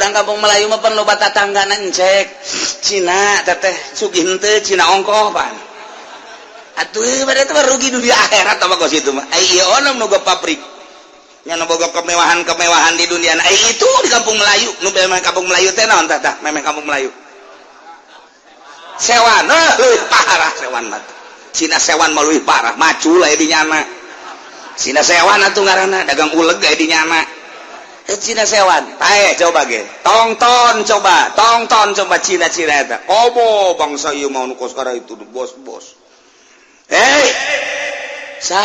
Urang kampung Melayu mah pan loba tatanggana encek Cina, teteh sugih henteu Cina ongkoh pan. Atuh pada itu rugi dunia akhirat apa kos itu mah. Ai ieu onam nu pabrik. Nya nu boga kemewahan-kemewahan di dunia. Ai itu di kampung Melayu, nu memang kampung Melayu teh naon tah tah memang kampung Melayu. Sewan, eh, leuwih parah sewan mah. Cina sewan mah leuwih parah, macul aya di nyana. Cina sewan atuh ngaranna, dagang uleg aya di nyana. Eh, Cina sewan, pae coba ge. Tongton coba, tongton coba Cina-Cina eta. Komo bangsa ieu mah nu kos itu bos-bos. Hei, sa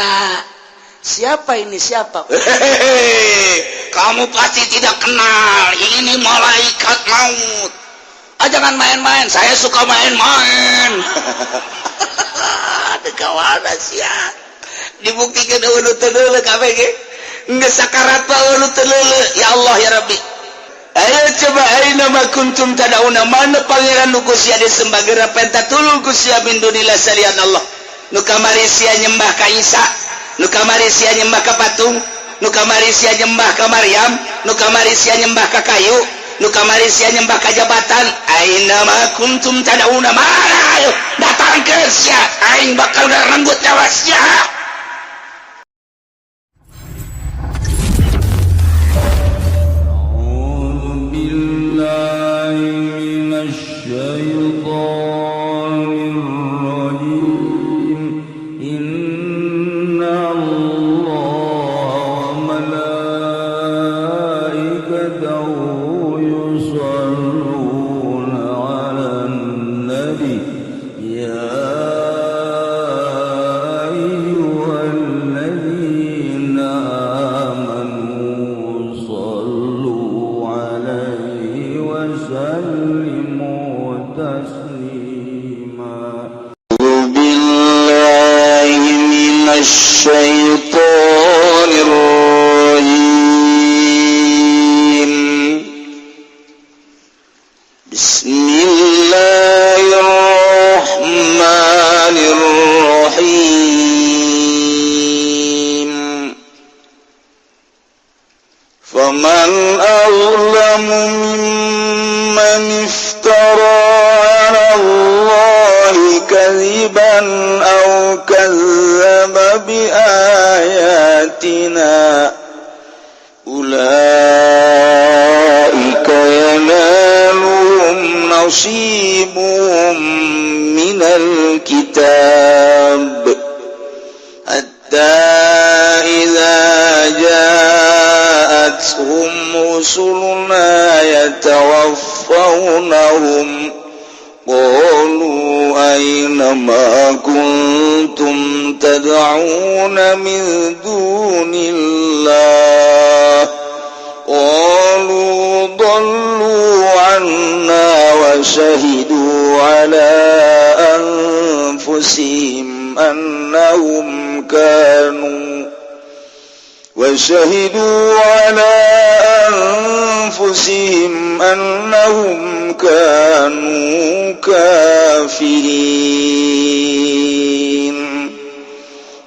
siapa ini siapa? Hehehe, kamu pasti tidak kenal. Ini malaikat maut. Ah, jangan main-main. Saya suka main-main. Ada kawana sia. Dibuktikan eueuh teu deuleu kabeh ge. Geus sakarat pa eueuh teu deuleu. Ya Allah ya Rabbi. Ayo coba, aina ma kuntum tad'una, mana pangeran nu ku sia disembah, geura penta tulung ku sia, min dunillah salian Allah. Nu kamari sia nyembah ka Isa, nu kamari sia nyembah ka patung, nu kamari sia nyembah ka Maryam, nu kamari sia nyembah ka kayu, nu kamari sia nyembah ka jabatan. Aina ma kuntum tad'una, mana, ayo datang ke sia, aing bakal ngarenggut nyawa sia. أعوذ بالله من الشيطان الرجيم. إن الله وملائكته يصلون على النبي يا أيها الذين آمنوا صلوا عليه وسلموا تسليما. بالله من الشيطان الرجيم. بسم الله الرحمن الرحيم. فمن أظلم ممن افترى على الله كذبا أو كذب بآياتنا، أولئك ينالهم نصيبهم من الكتاب، حتى إذا جاءتهم رسلنا يتوفونهم قالوا أين ما كنتم تدعون من دون الله؟ قالوا ضلوا عنا وشهدوا على أنفسهم أنهم كانوا وشهدوا على أنفسهم أنهم كانوا كافرين.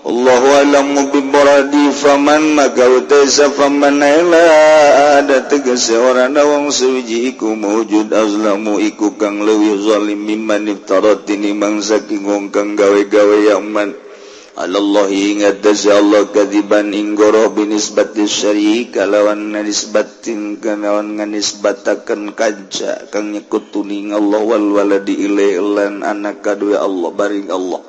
الله أعلم بمراده. فمن maka utai faman la ada tegese ora ana wong suwiji iku mawjud أظلم iku kang leuwih zalim ممن افترى tinimbang saking wong kang gawe-gawe yaman على الله ing atase Allah كذبا ing goroh بنسبة الشريك kalawan nisbatin kalawan nganisbatakeun kanca kang nyekutuni Allah والولد إليه lan anak kadue Allah maring Allah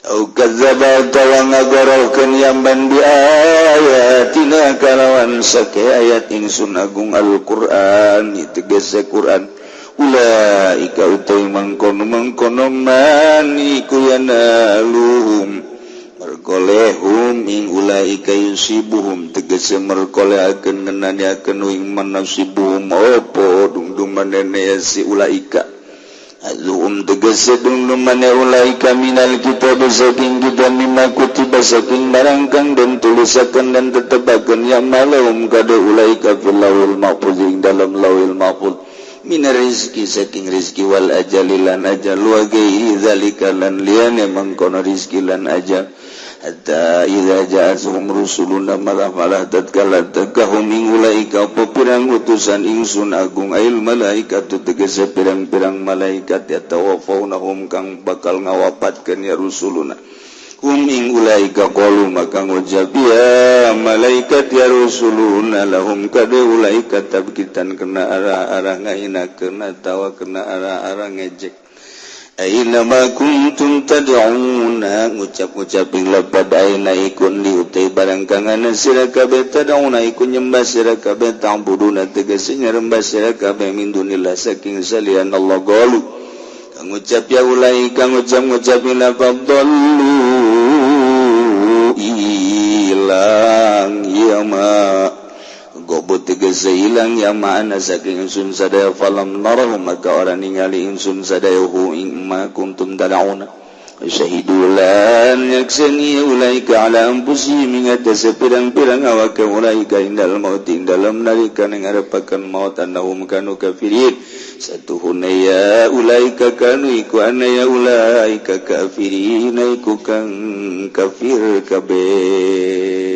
أو كذب atawa ngagorohkeun yaman بآياتنا kalawan sake ayat ingsun agung Al-Qur'an, tegese Quran. أولئك utai mangkono mangkono man iku ينالهم merkoleh هم ing أولئك يصيبهم tegese merkolehakeun ngenaniakeun ing man نصيبهم opo dungdunganene si أولئك حظهم tegese dungdungane أولئك من الكتاب saking kitab مما كتب saking barang kang den tulisakeun dan tetebakeun ya malahum kada أولئك في اللوح المحفوظ ing dalam lauhil mahfuz من الرزق saking rizki والأجل lan ajal وغير ذلك lan liyane mangkono rizki lan ajal. Hatta idza ja'atuhum rusuluna malah-malah tatkala tekahum ing ulaika apa pirang utusan ingsun agung ail malaikatu tegese pirang-pirang malaikat yatawaffaunahum kang bakal ngawapatkeun ya rusuluna hum ing ulaika qalu maka ngucap ya malaikat ya rusuluna lahum kade ulaika tabkitan kena arah-arah ngahinakeun atawa kena arah-arah ngejek. Aina ma kuntum tad'una ngucap-ngucap ing lapad aina ikun diutai barang kang ana sira kabeh tad'una ikun nyembah sira kabeh ta'buduna tegese nyembah sira kabeh min dunillah saking salian Allah galu kang ngucap ya ulai kang ngucap-ngucap ing lapad dallu ilang ya ma gobot tegese ilang ya ma'ana saking ingsun sadaya falam narahu maka orang ningali ingsun sadaya hu ing ma kuntum tad'una syahidu lan yaksani ulaika ala anfusihim ing atase pirang-pirang awake ulaika indal maut ing dalem nalika ngarepaken maut annahum kanu kafirin satuhuna ya ulaika kanu iku anna ya ulaika kafirin iku kang kafir kabeh.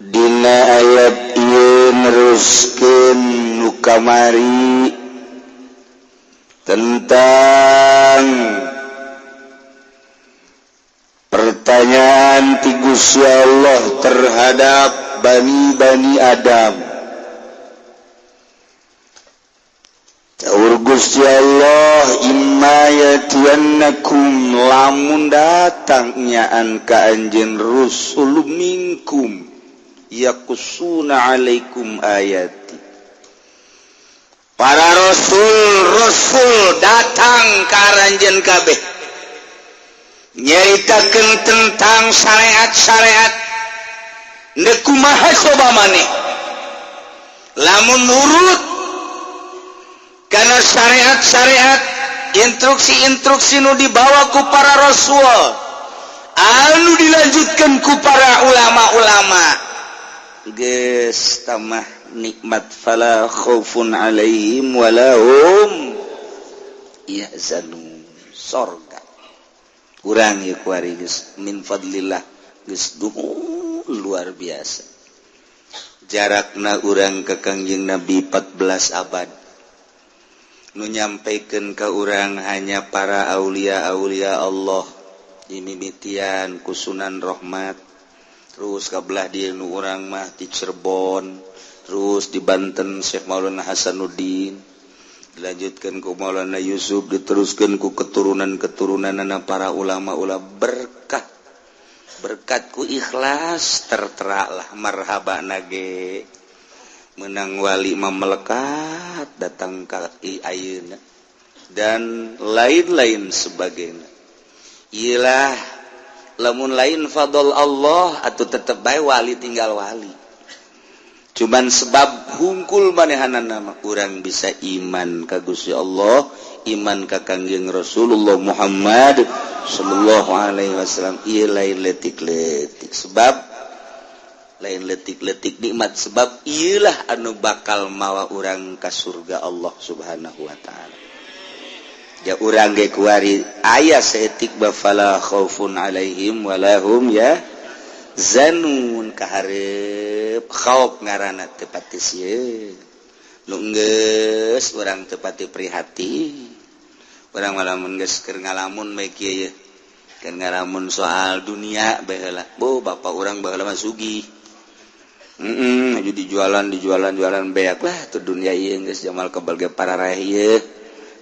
Dina ayat ieu neruskeun nu kamari tentang pertanyaan ti Gusti Allah terhadap bani-bani Adam. Saur Gusti Allah imma yatiyannakum lamun datang nyaan ka anjeun rusul minkum yakusuna alaikum ayati. Para rasul-rasul datang ka aranjeun kabeh nyaritakeun tentang syariat-syariat. Ndek kumaha coba maneh lamun nurut kana syariat-syariat instruksi-instruksi nu dibawa ku para rasul anu dilanjutkan ku para ulama-ulama geus tamah nikmat fala khaufun alaihim wala hum yahzanun. Sorga urang ieu kuari geus min fadlillah geus duhun luar biasa. Jarakna urang ka Kangjeng Nabi 14 abad nu nyampaikan ka urang hanya para aulia-aulia Allah dimimitian ku Sunan Rahmat, terus kabelah di nu urang mah di Cirebon, terus di Banten Syekh Maulana Hasanuddin, dilanjutkan ku Maulana Yusuf, diteruskan ku keturunan-keturunanana para ulama-ulama. Berkah berkat ku ikhlas tertera lah marhaba nage menang wali mah melekat datang ka ayeuna dan lain-lain sebagainya. Iyalah lamun lain fadl Allah atau tetep bae wali tinggal wali. Cuman sebab hungkul manehanana mah urang bisa iman ka Gusti Allah, iman ka Kangjeng Rasulullah Muhammad sallallahu alaihi wasallam. Ieu lain letik-letik sebab lain letik-letik nikmat sebab ieulah anu bakal mawa urang ka surga Allah Subhanahu wa taala. Ya urang ge kuari aya saeutik ba fala khaufun alaihim walahum ya zanun kaharep khauf ngaranna teu pati sieun nu geus urang teu pati prihatin. Urang malamun geus keur ngalamun bae kieu ye keur ngalamun soal dunia baheula. Bo bapak urang baheula mah sugih. Heeh, dijualan dijualan jualan beak lah tuh dunia ieu geus jamal kebal ge parareh ieu.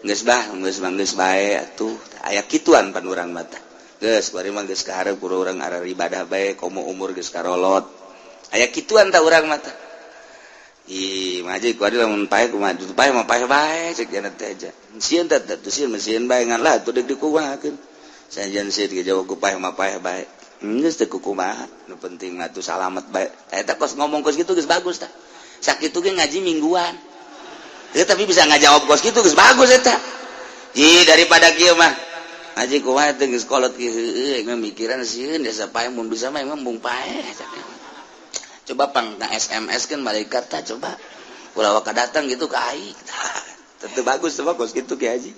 Geus bah, geus mah geus bae atuh. Aya kituan pan urang mah tah. Geus bari mah geus kaharep ku urang arah ibadah bae komo umur geus karolot. Aya kituan tah urang mah tah. Ih, maju ku adi lamun paeh kumaha paeh mah paeh bae cek jana teh aja. Sieun teh teh sieun mah sieun bae ngan lah atuh deuk dikumahakeun. Sajan sieun ge jawab ku paeh mah paeh bae. Geus teu kumaha, nu penting mah atuh salamet bae. Eta kos ngomong kos kitu geus bagus tah. Sakitu ge ngaji mingguan. Ya, tapi bisa ngajawab kos kitu geus bagus eta. Ih, daripada kieu mah ngaji kumaha teh geus kolot kieu heueuh mah mikiran sieun desa paeh mun bisa mah emang mung paeh. Coba pang na SMS kan malaikat tah coba. Ulah waka datang gitu ka aing. Tentu bagus tuh, bagus gitu, Ki Haji.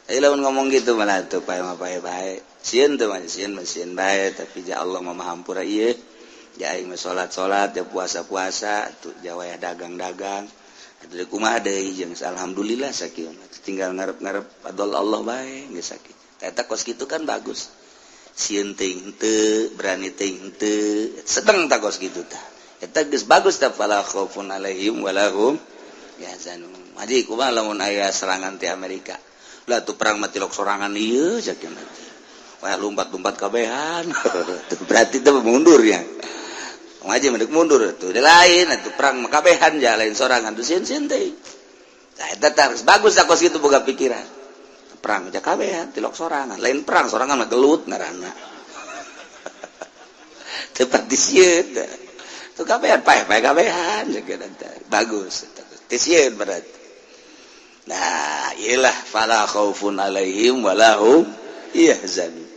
Tapi lamun ngomong gitu malah tuh pae mah pae bae. Sieun tuh mah sieun mah sieun bae, tapi ja Allah mah maha hampura ieu. Ja aing mah salat-salat, ja puasa-puasa, tuh ja wayah dagang-dagang. Atuh kumaha deui, jeung alhamdulillah sakieu mah. Tinggal ngarep-ngarep fadl Allah bae geus sakieu. Eta kos kitu kan bagus. Sieun teuing henteu, berani teuing henteu, sedeng tah kos kitu tah. Eta geus bagus tah, fala khaufun alaihim wala hum yahzanun. Haji, kumaha lamun aya serangan ti Amerika? Lah, tuh perang mati lok sorangan ieu sakieu. Wah, lompat-lompat kabehan. Berarti itu mundur ya. Ngaji mendek mundur tuh lain atuh, perang mah kabehan ja, lain sorangan tuh, sieun-sieun teh. Nah, eta harus bagus aku gitu boga pikiran. Perang aja kabehan, tilok sorangan. Lain perang sorangan mah gelut ngaranna. Tepat di sieun. Tuh kabehan paeh-paeh kabehan bagus. Teu sieun berarti. Nah, iyalah, fala khaufun alaihim wala hum yahzanun.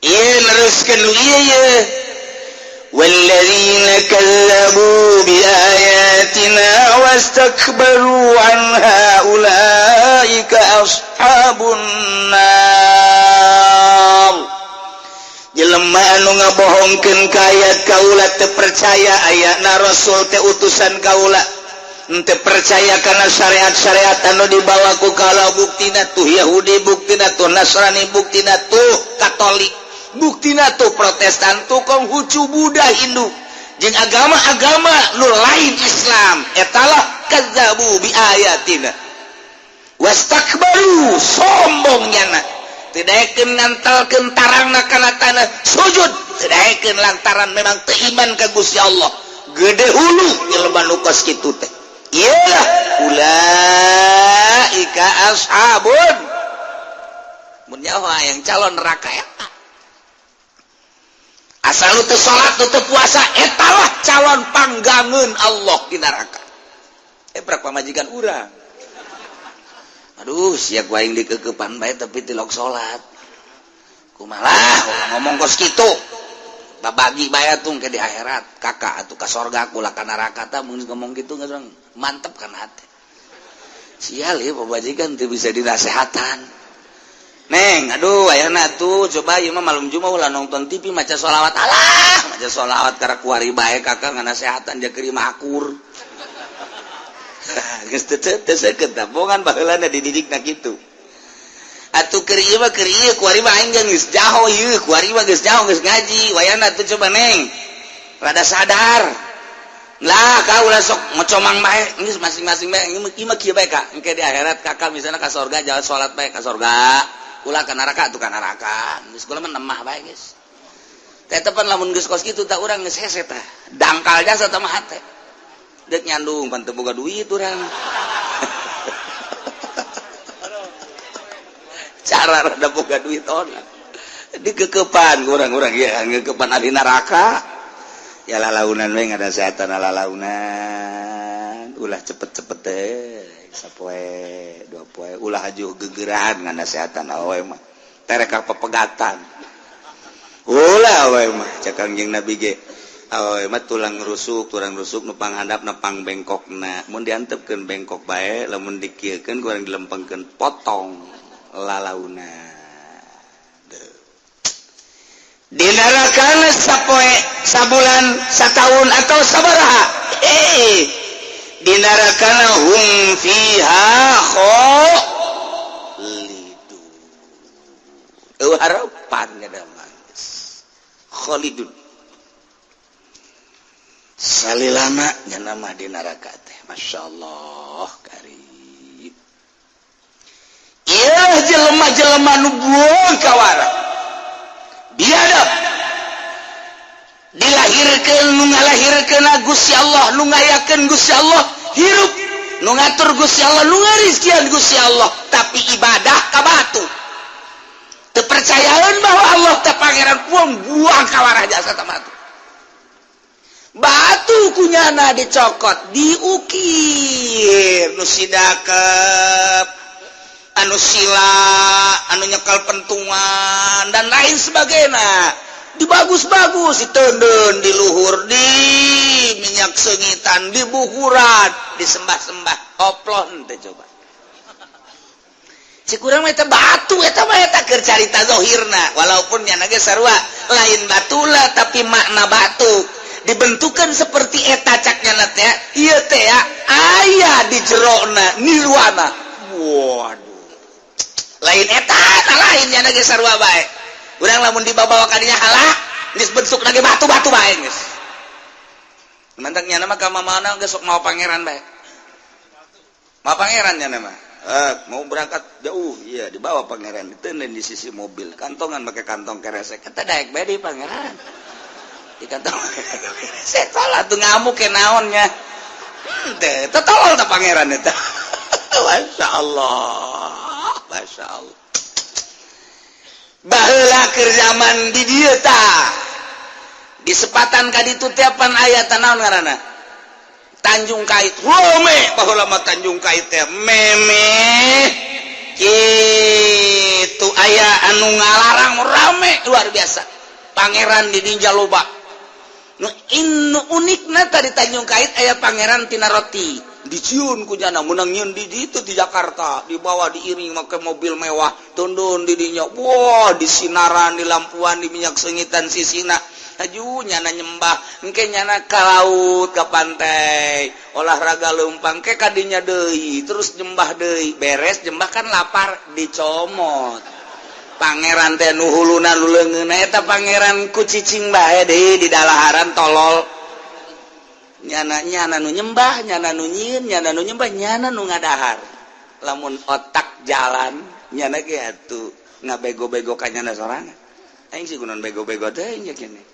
Ieu neruskeun ieu ye. والذين كذبوا بآياتنا واستكبروا عنها أولئك أصحاب النار. Jelema anu ngabohongkeun ka ayat kaula, teu percaya ayatna Rasul teh utusan kaula, teu percaya karena syariat-syariat anu dibawa ku kaula, buktina tuh Yahudi, buktina tuh Nasrani, buktina tuh Katolik, buktina tuh Protestan, tuh Konghucu, Buddha, Hindu jeung agama-agama nu lain Islam, etalah kadzabu bi ayatina wastakbaru, sombong nyana, teu daekeun ngantelkeun tarangna kana tanah sujud, teu daekeun lantaran memang teu iman ka Gusti Allah. Gede hulu jelema nu kos kitu teh. Iyalah, ulaika ashabun, mun nyawa yang calon neraka eta. Asal lu teu salat, teu puasa, etalah calon panggangeun Allah di neraka. Eh, prak pamajikan urang, aduh, siap aing dikekepan bae tapi tilok salat, kumaha ngomong kos kitu, babagi bae atuh ke di akhirat, kakak atuh ka sorga, kula ka neraka. Tah, mun ngomong gitu nggak mantep kan hati. Sial ya, pamajikan teu bisa dinasehatan. Neng, aduh, ayana tuh coba ieu mah malam Jumat ulah nonton TV, maca sholawat. Alah, maca sholawat karena kuari bae kakak nganasehatan dia keur mah akur. Geus teu teu seukeut tah, bongan baheulana dididikna kitu. Atuh keur ieu mah, keur ieu kuari mah aing geus jaho ieu, kuari mah geus jaho, geus ngaji. Wayana tuh coba Neng rada sadar lah, kau ulah sok ngocomang bae, geus masing-masing bae. Ieu mah kieu bae, Kak, engke di akhirat kakak misalnya ka sorga, jalan salat bae ka sorga, ulah ka neraka tuh ka neraka, geus kula mah nemah bae geus. Teh tepan lamun geus kos kitu tah, urang geus hese tah, dangkal jasa tah mah hate dek nyandung pan teu boga duit urang, cara rada boga duit ona dikekepan urang-urang ya, ngekepan ahli neraka ya. Lalaunan we nganasehatan, lalaunan, ulah cepet-cepet teh, sapoe dua poe, ulah hajuh gegerahan nganasehatan. Awewe mah terek pepegatan, ulah. Awewe mah cek Kangjeng Nabi ge, awewe mah tulang rusuk, tulang rusuk nu panghandap na pang bengkokna, mun diantepkeun bengkok bae, lamun dikieukeun kurang dilempengkeun potong. Lalauna di neraka sapoe, sabulan, satahun, atau sabaraha, eh, di neraka hum fiha khalidun. Eueuh harapan ada mah, khalidun salilama nya nama di neraka teh. Masya Allah karib. Ieu jelema-jelema nu buang kawara, biadab, dilahirkan nu ngalahirkeun Gusti Allah, nu ngayakeun Gusti Allah, hirup nu ngatur Gusti Allah, nu ngarizkian Gusti Allah, tapi ibadah ka batu, teu percayaan bahwa Allah teh pangeran, buang buang kawarah jasa batu. Batu kunyana dicokot, diukir nu sidakep, anu sila, anu nyekal pentungan, dan lain sebagainya, dibagus-bagus, ditenden di luhur, di minyak sengitan, di buhuran, disembah-sembah, oplon teh coba. Cek urang mah eta batu, eta mah eta keur carita zahirna, walaupun nya ge sarua lain batula, tapi makna batu dibentukan seperti eta. Cak nyana teh ieu teh ya, aya di jerona nirwana. Waduh, lain eta, lain nya ge sarua bae. Urang lamun dibawa ka dinya, halah geus bentuk lagi batu-batu bae geus. Mantak nyana mah ka mana geus sok mau pangeran bae, mau pangeran nyana mah. Eh, mau berangkat jauh, iya dibawa pangeran, ditenden di sisi mobil, kantongan pakai kantong keresek, kata daek bae di pangeran di kantong keresek. Salah tuh, ngamuk ke naonnya teh tolol teh pangeran eta. Masya Allah, Masya Allah. Baheula keur zaman di dieu tah, di sepatan ka ditu tiapan aya naon ngaranna, Tanjung Kait. Rame baheula mah Tanjung Kait teh, meme kitu aya anu ngalarang, rame luar biasa, pangeran di dinya loba. Nu inu unikna tadi, Tanjung Kait aya pangeran tina roti, diciun ku jana menang nyieun di ditu di Jakarta, dibawa, diiring make mobil mewah, tundun di dinya. Wah, di sinaran, di lampuan, di minyak sengitan sisina. Aju nyana nyembah, engke nyana ka laut, ke pantai, olahraga leumpang ke kadinya deui, terus nyembah deui. Beres nyembah kan lapar, dicomot pangeran teh nu huluna, nu leungeunna eta pangeran ku cicing bae deui di dalaharan. Tolol nyana, nyana nu nyembah, nyana nu nyieun, nyana nu nyembah, nyana nu ngadahar. Lamun otak jalan, nyana ge atuh ngabego-bego ka nyana sorangan. Aing sih kunaon bego-bego teh nya kene,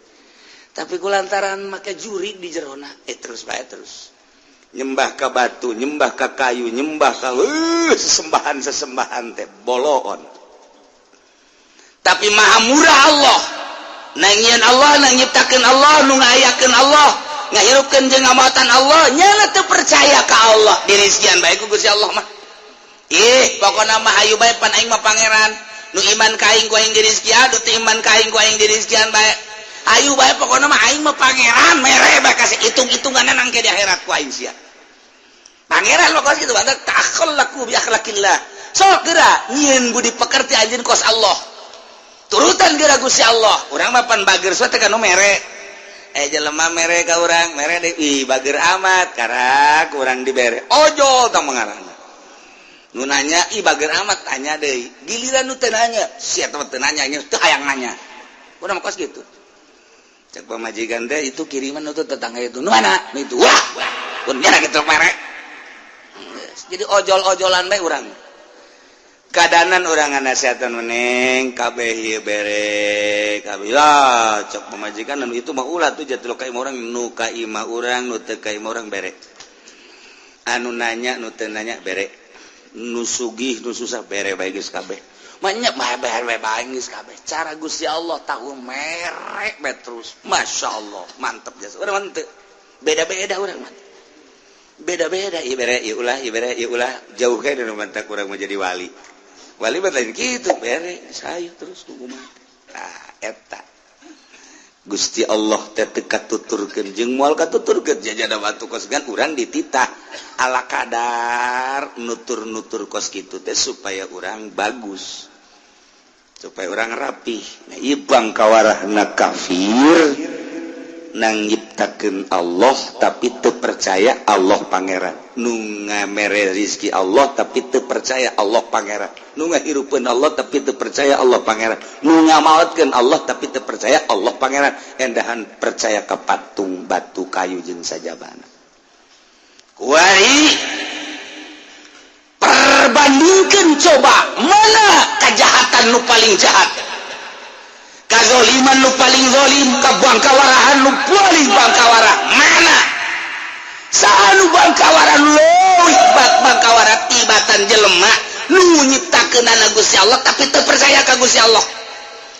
tapi kulantaran make juri di jerona, eh, terus bae, terus nyembah ka batu, nyembah ka kayu, nyembah ka sesembahan sesembahan teh boloon. Tapi maha murah Allah. Nangieun Allah, nang nyiptakeun Allah, nu ngayakeun Allah, ngahirupkeun jeung ngamautan Allah, nyana teu percaya ka Allah, dirizkian bae ku Gusti Allah mah. Ih, pokona mah hayu bae, pan aing mah pangeran. Nu iman ka aing ku aing dirizkian, nu teu iman ka aing ku aing dirizkian bae. Ayu bae, pokona mah aing mah pangeran, mere bae kasih hitung-hitungan nangke di akhirat ku aing sia. Pangeran mah kos kitu, bantak takhallaqu bi akhlaqillah. Sok geura nyieun budi pekerti anjeun kos Allah. Turutan geura Gusti Allah. Urang mah pan bager teh nu mere. Eh, jelema mere ka urang, mere deui, ih bager amat, karak urang dibere. Ojol tah mengarana. Nu nanya, ih bager amat, tanya deui. Giliran nu teu nanya, sia teh teu nanya, nya teu hayang nanya. Urang mah kos gitu. Cek pamajikan teh, itu kiriman itu tetangga itu. Nu mana? Nu itu. Wah, pun nyana gitu mere. Jadi ojol-ojolan bae urang. Kadanan urang ngasihatan meneng kabeh ieu bere kabeh lah. Cek pamajikan, anu itu mah ulah tuh jatuh ka imah urang, nu ka imah urang, nu teu ka imah urang bere, anu nanya, nu teu nanya bere, nu sugih, nu susah bere bae, geus kabeh banyak bae, bae bae geus kabeh. Cara Gusti Allah tahu merek bae terus. Masya Allah, mantep jasa urang mantep. Beda-beda urang mah, beda-beda. Ieu bere, ieu ulah, ieu bere, ieu ulah, jauh kan nu mantak urang mau jadi wali. Wali mah lain gitu, bere saya terus tunggu mati. Nah, eta Gusti Allah teh teu katuturkeun jeung moal katuturkeun jajana batu kos gan urang dititah ala kadar nutur-nutur kos kitu teh supaya urang bagus, supaya urang rapih. Nah, ieu bangkawarahna kafir nang nyiptakeun Allah tapi teu percaya Allah pangeran, nu ngamere rizki Allah tapi teu percaya Allah pangeran, nu ngahirupeun Allah tapi teu percaya Allah pangeran, nu ngamaotkeun Allah tapi teu percaya Allah pangeran, endahan percaya ka patung, batu, kayu jeung sajabana. Kuari perbandingkan coba, mana kejahatan nu paling jahat, kazoliman nu paling zolim, kabangkawarahan nu paling bangkawara, mana saha nu bangkawara leuwih bangkawara tibatan jelema nu nyiptakeunana Gusti Allah tapi teu percaya ka Gusti Allah,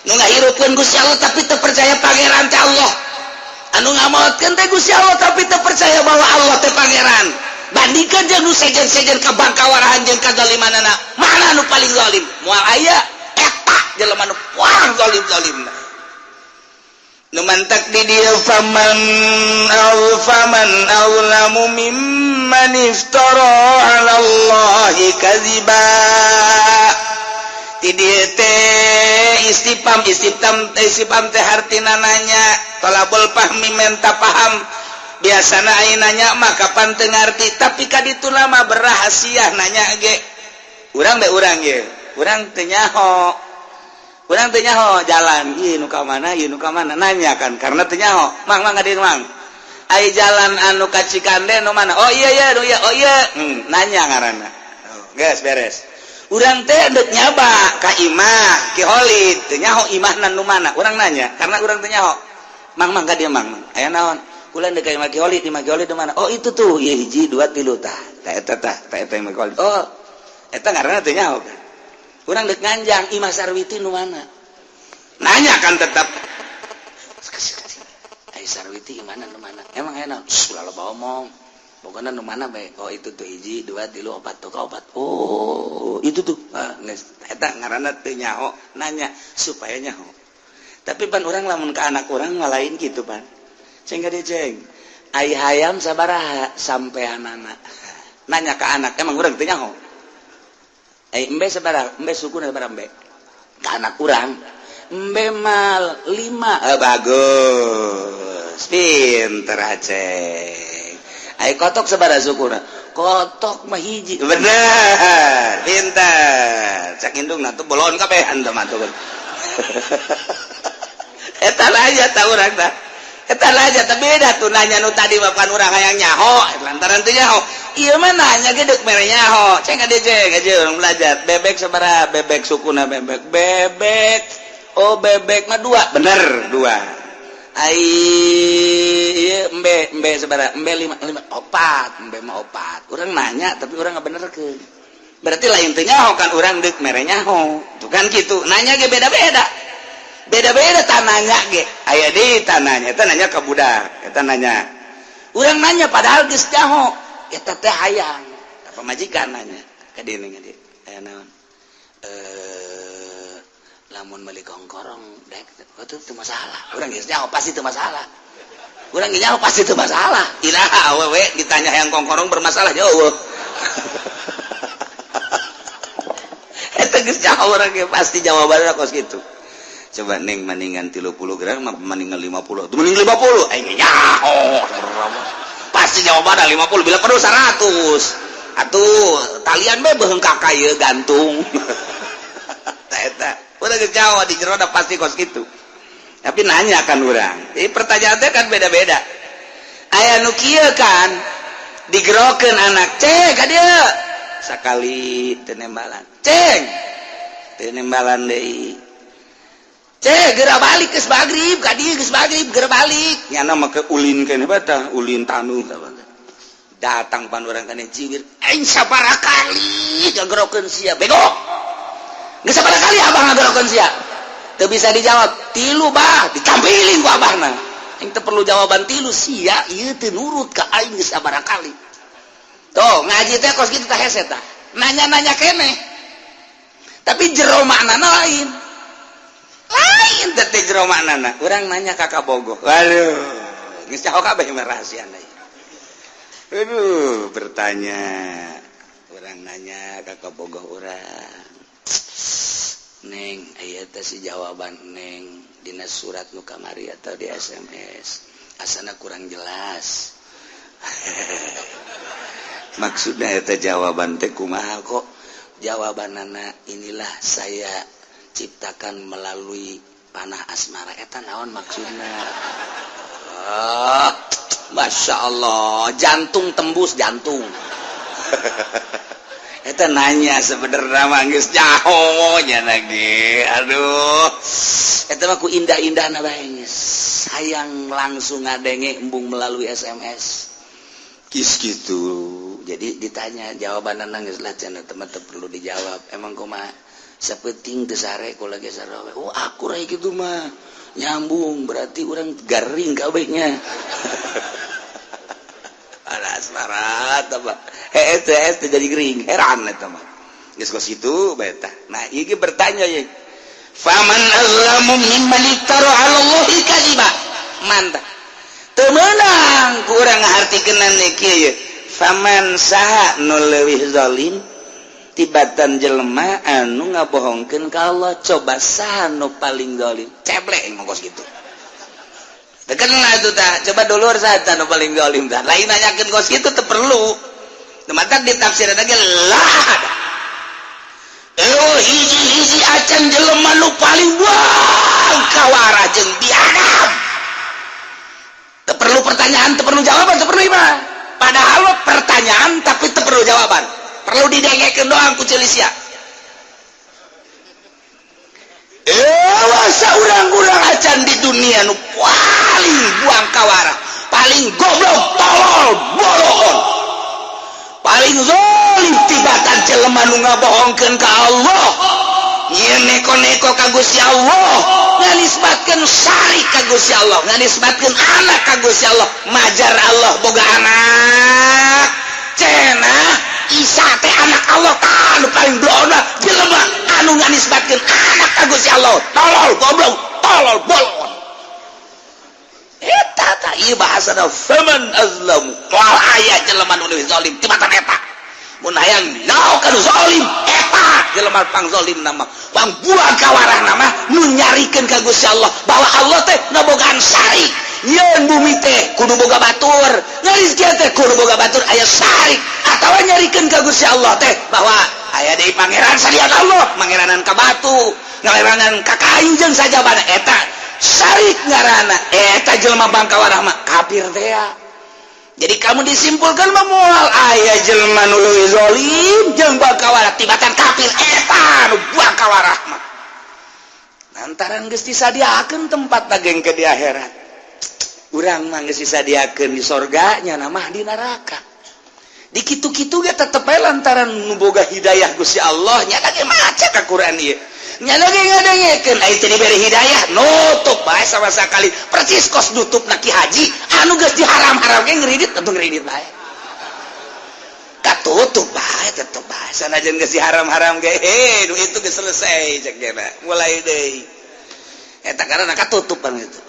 nu ngahirupkeun Gusti Allah tapi teu percaya pangeran teh Allah, anu ngamaotkeun teh Gusti Allah tapi teu percaya bahwa Allah teh pangeran? Bandingkan jeung nu sejen-sejen kabangkawarahan jeung kazalimanana, mana nu paling zalim? Moal aya, eta jelema nu paling zalim-zalimna. Nu mantak di dieu, faman aw faman azlamu mimman iftara 'ala Allahi kadziba. Ti dieu teh istifham. Istifham, istifham teh hartina nanya, tolabul fahmi, menta paham. Biasana aya nanya mah kapan teu ngarti, tapi ka ditu mah berrahasia nanya ge. Urang be, urang ge, urang teu nyaho, urang teu nyaho jalan ieu nu ka mana, ieu nu ka mana, nanya kan karena teu nyaho. Mang, mang, ka mang, ai jalan anu ka Cikande nu mana? Oh iya iya, iya, oh iya. Nanya ngaranna. Oh, geus beres. Urang teh dek nyaba ka imah Ki Holid, teu nyaho imahna nu mana. Urang nanya karena urang teu nyaho. Mang, mang, ka dieu, mang, mang, aya naon? Kula deuk ka imah Ki Holid. Imah Ki Holid nu mana? Oh, itu tuh, ieu, hiji, dua, tilu, tah tah, eta tah tah, eta imah Ki Holid. Oh, eta ngaranna teu nyaho kan. Urang dek nganjang, imah Sarwiti nu mana? Nanya kan tetap. Ai Sarwiti imahna nu mana? Emang aya naon? Ulah loba omong, pokoknya nu mana bae. Oh, itu tuh, hiji, dua, tilu, opat tuh, opat. Oh, itu tuh. Ah, geus, eta ngaranna teu nyaho nanya supaya nyaho. Tapi pan urang lamun ke anak urang mah lain gitu pan. Ceng, ka dieu, ceng, ai hayam sabaraha sampeanana? Nanya ke anak, emang urang teu nyaho. Ai embe sabaraha? Embe sukuna sabaraha embe? Ke anak urang, embe mal lima. Eh, bagus, pinter aceng. Ai kotok sabaraha sukuna? Kotok mah hiji. Bener, pinter. Cak indung nah tuh bolon kabehan teh mah tuh. Eta aja tah urang tah. Eta aja tah, beda tuh nanya nu tadi mah pan urang hayang nyaho lantaran teu nyaho. Ieu mah nanya ge deuk mere nyaho. Ceng, ka dieu, ceng, aja urang belajar. Bebek sabaraha? Bebek sukuna, bebek. Bebek. Oh, bebek mah dua. Bener, dua. Ai ieu embe, embe sabaraha? Embe lima, lima, opat. Embe mah opat. Urang nanya tapi urang nggak bener ke. Berarti lain teu nyaho kan, urang deuk mere nyaho. Tuh kan gitu. Nanya ge beda-beda. Beda-beda tananya ge. Aya deui tananya, eta nanya ka budak, eta nanya. Urang nanya padahal geus nyaho. Eta teh hayang. Pamajikan nanya ka dieu, ka dieu. Aya naon? Eh, lamun meuli kongkorong dek, oh, itu teu masalah. Urang geus nyaho pasti teu masalah. Urang geus nyaho pasti teu masalah. Iraha awewe ditanya hayang kongkorong bermasalah jauh. Eta geus nyaho urang ge pasti jawabanna kos kitu. Coba neng, mendingan 30 gram mendingan 50 tuh, mending 50. Aing nyaho pasti jawabanna 50, bila perlu 100 atuh, talian be beheung ka ieu gantung. Tah, eta udah geus nyaho di jero pasti kos kitu. Tapi nanya kan urang. Jadi pertanyaan teh kan beda-beda. Aya nu kieu kan, digerokeun anak, ceng, ka dieu. Sakali teu nembalan. Ceng, teu nembalan deui. Ceng, geura balik, geus magrib, ka dieu geus magrib, geura balik. Nyana mah ke ulin keneh batah, ulin tanu. Datang pan urang kana jiwir, aing sabaraha kali ngagerokeun sia, bego. Geus sabaraha kali abah ngagerokeun sia? Teu bisa dijawab. Tilu, bah, dicampiling ku abahna. Aing teu perlu jawaban tilu, sia ieu teu nurut ka aing geus sabaraha kali. Tuh, ngaji teh kos kitu tah, hese tah. Nanya-nanya keneh. Tapi jero maknana lain. Lain teh teh jero maknana. Urang nanya ka kabogoh. Waduh, geus nyaho kabeh mah rahasiana. Aduh, bertanya. Urang nanya ka kabogoh urang. Neng, aya teh si jawaban neng dina surat nu kamari atau di SMS. Asana kurang jelas. Maksudnya eta jawaban teh kumaha kok? Jawabanana inilah saya ciptakan melalui panah asmara, eta naon maksudna? Ah, Masya Allah, jantung tembus jantung. Eta nanya sebenarnya mah geus nyaho nya lagi. Aduh, eta mah ku indah-indahna bae geus. Hayang langsung ngadenge embung melalui SMS. Kis gitu. Jadi ditanya jawaban nangis lah cenah, teman teu perlu dijawab. Emang kumaha? Sapenting teu sare kula ge sarua. Oh, aku rai kitu mah. Nyambung berarti urang garing kabehnya. Ada asmarat apa? Heeh teh jadi gering, heran eta mah. Geus kos kitu bae tah. Nah, ieu ge bertanya ye. Faman azlamu mimman iftara 'ala Allahi kadziba. Mantap. Teu meunang ku urang ngahartikeun kieu ye. Faman saha nu leuwih zalim Tibatan jelema anu ngabohongkeun ka Allah. Coba saha nu paling zalim? Ceblek ngomong gitu. Tekan lah itu tah. Coba dulur, saha nu paling zalim tah? Lain nanyakeun kos kitu teu perlu. Matak ditafsiran lagi lah. Oh, hiji-hiji acan jelema nu paling buang kawara jeung biadab. Teu perlu pertanyaan, teu perlu jawaban, teu perlu mah. Padahal pertanyaan tapi teu perlu jawaban. Perlu didengekeun doang ku ceuli sia. Eh, saurang-urang acan di dunia nu paling buang kawara, paling goblok, tolol, boloon, paling zalim tibatan jelema nu ngabohongkeun ka Allah, nyieun neko-neko ka Gusti Allah, nganisbatkeun syarik ka Gusti Allah, nganisbatkeun anak ka Gusti Allah, majar Allah boga anak. Cenah Isa teh anak Allah. Tah, nu paling blona jelema anu nganisbatkeun anak ka Gusti Allah. Tolol, goblok, tolol, bolon. Eta tah, ieu bahasana faman azlamu. Moal aya jelema nu leuwih zalim tibatan eta. Mun hayang nyaho ka nu zalim, eta jelema pang zalim nama, pang buang kawarah nama nu nyarikeun ka Gusti Allah bahwa Allah teh ngabogaan syarik. Nyieun bumi teh kudu boga batur, ngarizkian teh kudu boga batur, aya syarik, atawa nyarikeun ka Gusti Allah teh bahwa aya deui pangeran salian Allah, mangeranan ka batu, ngeranan ka kayu jeung sajabana, eta syarik ngaranna. Eta jelema bangkawarah mah kafir teh ya. Jadi kamu disimpulkan mah moal aya jelema nu leuwih zalim jeung bangkawarah tibatan kafir. Eta nu bangkawarah mah lantaran geus disadiakeun tempat daging ke di akhirat. Urang mah geus disadiakeun di sorga, nya mah di neraka. Di kitu-kitu ge tetep bae lantaran nu boga hidayah Gusti Allah nya ge maca ka Quran ieu. Nya ge ngadengekeun, aya teu dibere hidayah nutup bae sama sekali, persis kos nutup na Ki Haji anu geus diharam-haram ge ngeridit atuh, ngeridit bae. Katutup bae, tetep bae sanajan geus diharam-haram ge, heh, nu itu geus selesai cek gena mulai deui. Eta karena katutupan itu.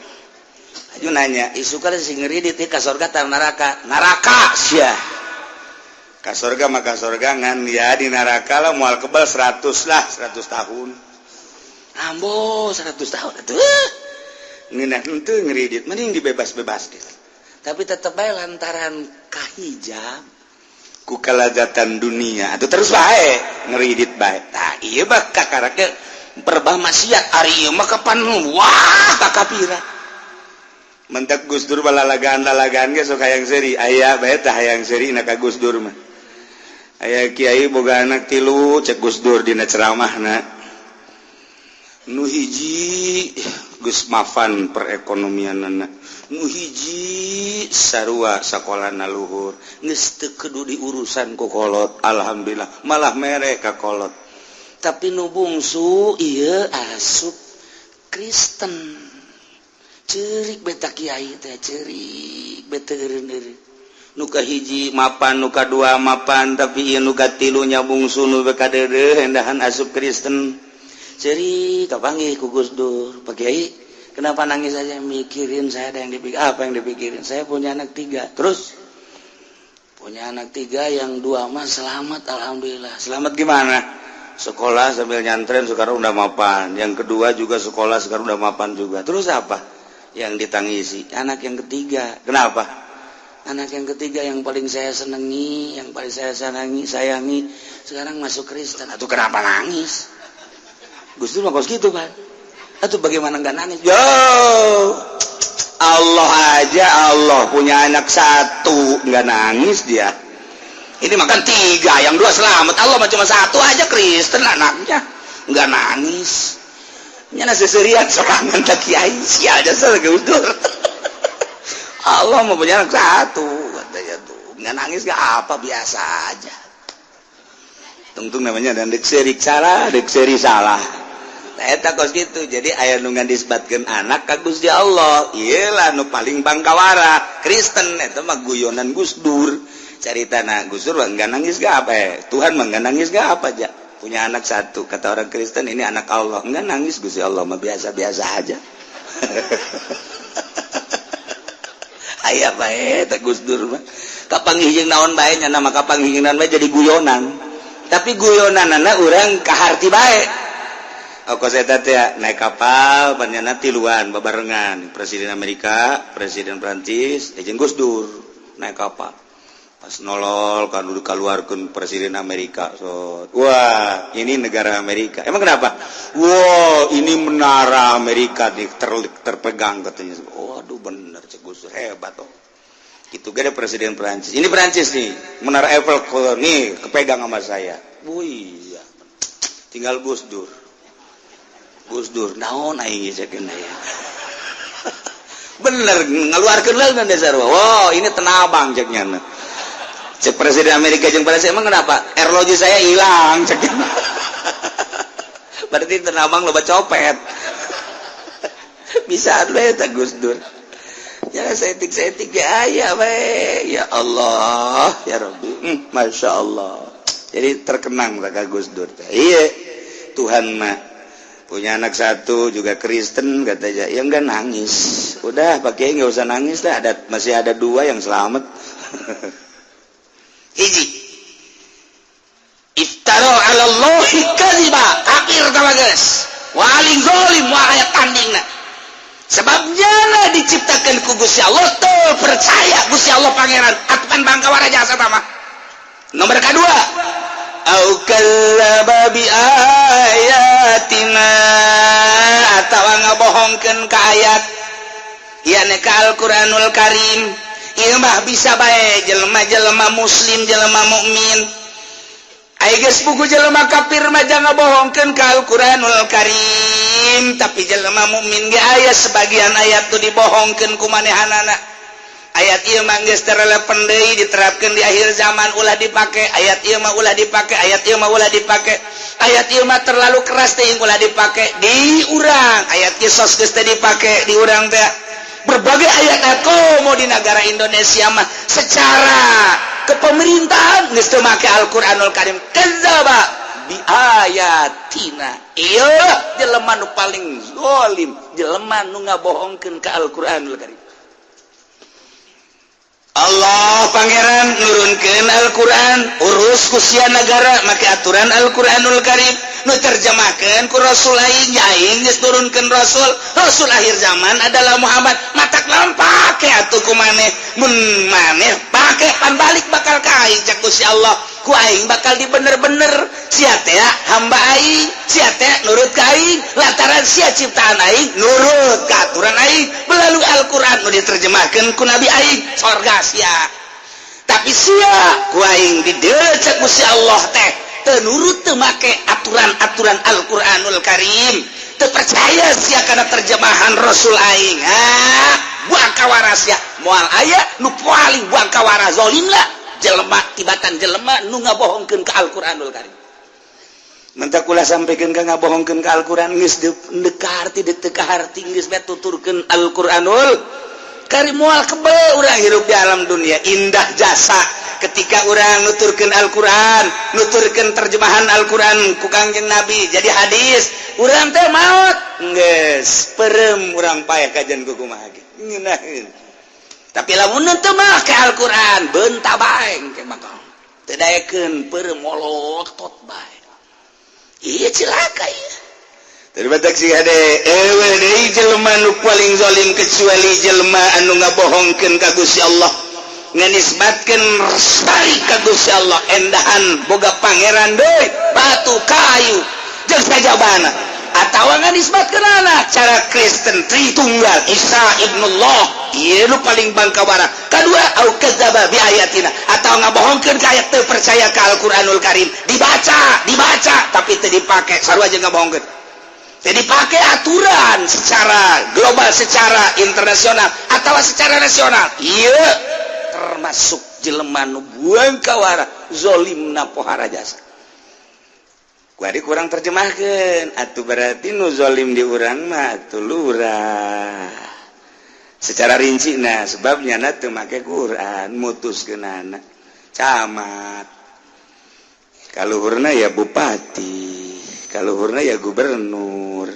Aju nanya, isu kali sing ngeridit ka sorga tah neraka? Neraka sia. Ka sorga maka sorga, ngan ya di neraka lah moal kebal 100 lah, 100 tahun. Ambo 100 tahun atuh. Ngeunah henteu ngeridit, mending dibebas-bebaskeun. Tapi tetep bae lantaran kahijab ku kalazatan dunia atuh terus bae ngeridit bae. Tah, ieu mah kakarake perbah maksiat, ari ieu mah kapan wah kakapiran. Mentak Gus Dur balalagaan-lalagaan ge sok hayang seuri, aya bae tah hayang seuri na ka Gus Dur mah. Aya kiai boga anak tilu, cek Gus Dur dina ceramahna. Nu hiji geus mafan perekonomianana, nu hiji sarua sakolana luhur, geus teu kudu diurusan ku kolot, alhamdulillah malah mere ka kolot. Tapi nu bungsu ieu asup Kristen. Cerik beta kiai teh, cerik beta eureun. Nu kahiji mapan, nu kadua mapan, tapi ieu nu katilunya bungsu nu kadeudeuh endahan asup Kristen. Cerik, kapanggih ku Gus Dur. "Pak Kiai, kenapa nangis aja?" "Mikirin saya ada yang dipikir." "Apa yang dipikirin?" "Saya punya anak tiga." "Terus?" "Punya anak tiga, yang dua mah selamat, alhamdulillah." "Selamat gimana?" "Sekolah sambil nyantren, sekarang udah mapan. Yang kedua juga sekolah, sekarang udah mapan juga." "Terus apa yang ditangisi?" "Anak yang ketiga." "Kenapa?" "Anak yang ketiga yang paling saya senangi, yang paling saya senangi, sayangi, sekarang masuk Kristen." "Atau kenapa nangis?" Gus Dur mah kos gitu kan. Atau bagaimana nggak nangis? Yo, Allah aja, Allah punya anak satu nggak nangis dia. Ini makan tiga, yang dua selamat. Allah mah cuma satu aja Kristen anaknya nggak nangis. Nyana seserian sorangan tak kiai sial jasa Gus Dur. Allah mau punya anak satu katanya tuh nggak nangis, nggak apa, biasa aja. Tungtung namanya dan dek serik salah, dek seri salah. Nah, eta kos gitu. Jadi aya nu nganisbatkeun anak ka Gusti Allah. Iyalah nu paling bangkawara Kristen. Eta mah guyonan Gus Dur. Caritana Gus Dur nggak nangis gak apa, eh? Tuhan mah nggak nangis gak apa aja. Punya anak satu, kata orang Kristen ini anak Allah. Nggak nangis, Gusti Allah mah biasa-biasa aja. Aya bae eta Gus Dur mah. Kapanggih jeung naon bae nya nama, kapanggih jeung naon bae jadi guyonan. Tapi guyonanana urang kaharti bae. Oh, kos eta teh naik kapal banyana tiluan babarengan, Presiden Amerika, Presiden Prancis, jeung Gus Dur naik kapal. Pas nolol kan udah keluarkan Presiden Amerika, so wah, ini negara Amerika. Emang kenapa? Wow, ini menara Amerika nih terpegang katanya. Waduh, bener cek Gus Dur, hebat. Oh, itu gak ada Presiden Prancis, ini Prancis nih, Menara Eiffel nih kepegang sama saya. Wih, iya. Tinggal Gus Dur. Gus Dur naon aing cek ya, bener ngeluarkeun leungeun dasar. Wow, ini Tenabang ceknya. Cek Presiden Amerika jeung Prancis, emang kenapa? Arloji saya hilang ceknya. Berarti Tenabang loba copet. Bisa eta Gus Dur ya, saeutik-saeutik ya aya we. Ya Allah ya Rabbi, Masya Allah. Jadi terkenang ka Gus Dur. Iya, Tuhan mah punya anak satu juga Kristen katanya ya, enggak nangis. Udah pakai, nggak usah nangis lah, ada masih ada dua yang selamat. Hiji, iftara ala Allahi kadziba, kafir tama geus waling zalim wa aya tandingna. Sebabnya lah diciptakan ku Gusti Allah tuh percaya Gusti Allah pangeran aturan bangkawara jasa tama. Nomor kedua, au kadzdzaba bi ayatina, atawa ngabohongkeun ka ayat ya ka Al-Qur'anul Karim. Ieu mah bisa bae jelema-jelema muslim, jelema mukmin. Ai geus buku jelema kafir mah jangan bohongkeun ka Al-Qur'anul Karim, tapi jelema mukmin ge aya sebagian ayat tuh dibohongkeun ku manehanana. Ayat ieu mah geus teu relevan deui diterapkeun di akhir zaman, ulah dipake. Ayat ieu mah ulah dipake, ayat ieu mah ulah dipake, ayat ieu mah terlalu keras teuing, ulah dipake di urang. Ayat kisos geus teu dipake di urang teh. Berbagai ayat komo di negara Indonesia mah secara kepemerintahan geus teu make Al-Qur'anul Karim. Kadzdzaba bi ayatina, ieu jelema nu paling zalim, jelema nu ngabohongkeun ka Al-Qur'anul Karim. Allah Pangeran nurunkeun Al-Qur'an, urus ku sia negara make aturan Al-Qur'anul Karim nu terjemahkeun ku Rasul aing. Aing geus turunkeun Rasul, Rasul akhir zaman adalah Muhammad. Matak lamun pake atuh ku maneh, mun maneh pake pan balik bakal ka aing cak Gusti Allah, ku aing bakal dibener-bener. Sia teh hamba aing, sia teh nurut ka aing lantaran sia ciptaan aing, nurut ka aturan aing melalui Al-Qur'an nu diterjemahkeun ku Nabi aing, sorga sia. Tapi sia ku aing didecek Gusti Allah teh teu nurut, teu make aturan-aturan Al-Qur'anul Karim, teu percaya sia kana terjemahan Rasul aing, ah buang kawara sia. Moal aya nu paling buang kawara zalim lah jelema tibatan jelema nu ngabohongkeun ka Al-Qur'anul Karim. Mentak ulah sampaikan ka ngabohongkeun ka Al-Qur'an, geus deuk harti deuk teu kaharti geus bae tuturkeun Al-Qur'anul Karim, moal kebel urang hirup di alam dunia. Indah jasa ketika urang nuturkeun Al-Qur'an, nuturkeun terjemahan Al-Qur'an ku Kangjeng Nabi jadi hadis, urang teh maot geus perem, urang paeh kajian ku kumaha ge ngeunaheun. Tapi lamun teu make Al-Qur'an, beunta bae engke bakal teu daekeun, peureum molotot bae. Iya, cilaka ieu. Jelema nu paling zalim kecuali jelema anu ngabohongkeun ka Gusti Allah, nganisbatkeun syarik ka Gusti Allah, endahan boga pangeran deui batu, kayu jeung sajabana, atawa nganisbatkeun anak cara Kristen, Tritunggal, Isa ibnullah. Ieu nu paling bangkawara. Kadua, au kadzdzaba bi ayatina, atau ngabohongkeun ka ayat, teu percaya ka Al-Qur'anul Karim. Dibaca, dibaca, tapi teu dipake, sarua jeung ngabohongkeun. Jadi pakai aturan secara global, secara internasional atau secara nasional, iya termasuk jelema nu buang kawara zolimna pohara jasa. Kuari kurang terjemahkan atuh, berarti nu zolim di urang mah atuh lurah secara rinci. Nah, sebabnya na teu make Quran, mutuskeunana camat, kaluhurna ya bupati, kaluhurna ya gubernur,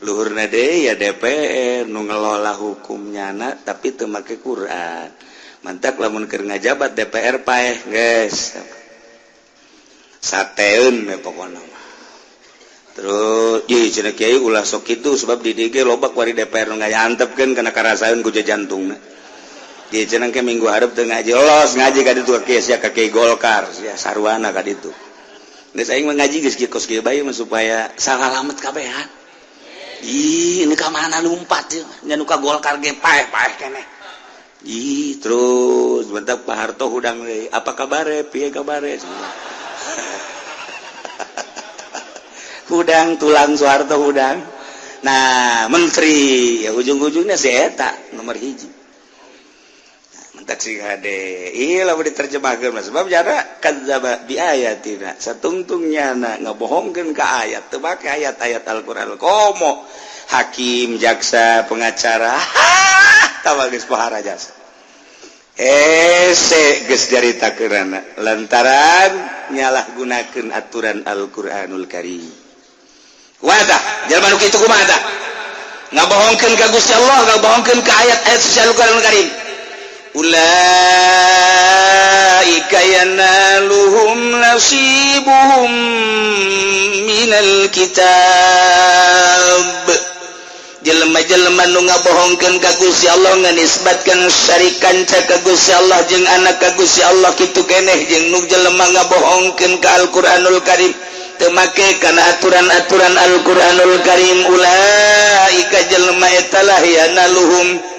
luhurna deui ya DPR nu ngelola hukumnya na, tapi teu make Quran. Mantak lamun keur ngajabat DPR paeh geus. Sateun we pokona mah. Terus ieu cenah kiai ulah sok kitu, sebab di DG loba kuari DPR nu ngayantepkeun kana karasaeun ku jantungna. Ieu cenah ke minggu hareup teu ngaji, los ngaji ka ditu ka sia ka kiai Golkar sia sarwana ka ditu. Geus aing mah ngaji geus kieu kos kieu bae mah supaya salalamet kabehan. Ih, ini ka mana lumpat ieu nya nu ka Golkar ge paeh-paeh keneh. Ih, terus bentak Pak Harto hudang deui, apa kabare, piye kabare? Hudang tulang Soeharto hudang. Nah, menteri ya ujung-ujungnya si eta nomor hiji. Nah, mentak sing hade. Iya lamun diterjemahkeun mah sebab jara kadzdzaba bi ayatina. Satungtungnya na ngabohongkeun ka ayat, teu make ayat-ayat Al-Qur'an. Komo hakim, jaksa, pengacara, tah geus pohara jasa. Hese geus caritakeunana lantaran nyalahgunakeun aturan Al-Qur'anul Karim. Kumaha tah? Jalma nu kitu kumaha tah? Ngabohongkeun ka Gusti Allah, ngabohongkeun ka ayat-ayat suci Al-Qur'anul Karim. Ulaika yanaluhum nasibuhum minal kitab. Jelema-jelema nu ngabohongkeun ka Gusti Allah, nganisbatkan syarikan ka Gusti Allah jeung anak ka Gusti Allah, kitu keneh jeung nu jelema ngabohongkeun ka Al-Qur'anul Karim, teu make kana aturan-aturan Al-Qur'anul Karim, ulaika jelema eta lah yanaluhum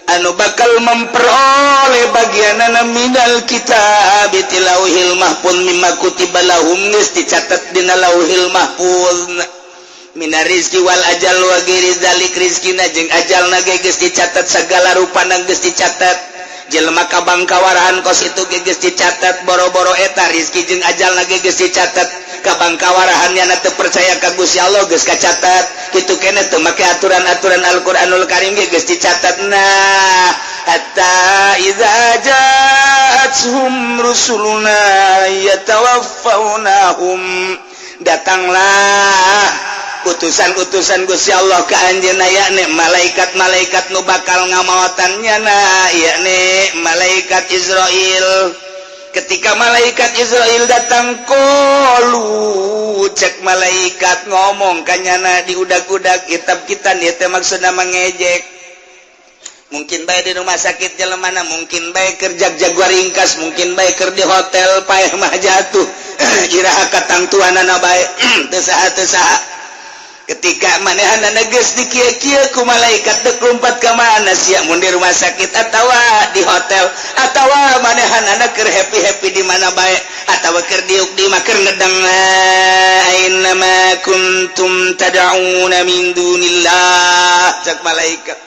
anu bakal memperoleh bagianana minal kitab ti lauhil mahfuz, mimma kutiba lahum, geus dicatat dina lauhil mahfuz, mina rizki wal ajal wa ghairi dzalik. Rizkina jeung ajalna ge geus dicatat, segala rupana geus dicatat. Jelema kabangkawarahan kos itu ge geus dicatat. Boro-boro eta, rizki jeung ajalna ge geus dicatat. Kabangkawarahan na teu percaya ka Gusti Allah geus kacatat. Kitu keneh teu make aturan-aturan Al-Qur'anul Karim ge geus dicatat. Nah, hatta idza ja'atuhum rusuluna yatawaffawnahum, datanglah utusan-utusan Gusti Allah ke anjeunna, yakni malaikat-malaikat nu bakal ngamaotan nyana, yakni malaikat Izrail. Ketika malaikat Izrail datang, qalu, cek malaikat ngomong kanyana diudag-udag kitab kita. Ieu teh maksudna mengejek. Mungkin bae di rumah sakit jelemana, mungkin bae keur jag-jaguar ringkas, mungkin bae keur di hotel paeh mah jatuh, iraha katangtuanana bae teu saha teu saha. Ketika manehanana geus dikieu-kieu ku malaikat, dek lompat ka mana sia, mun di rumah sakit atawa di hotel atawa manehanana keur happy-happy di mana bae atawa keur diuk di mah keur ngedeng, aina ma kuntum tad'una min dunillah, cek malaikat,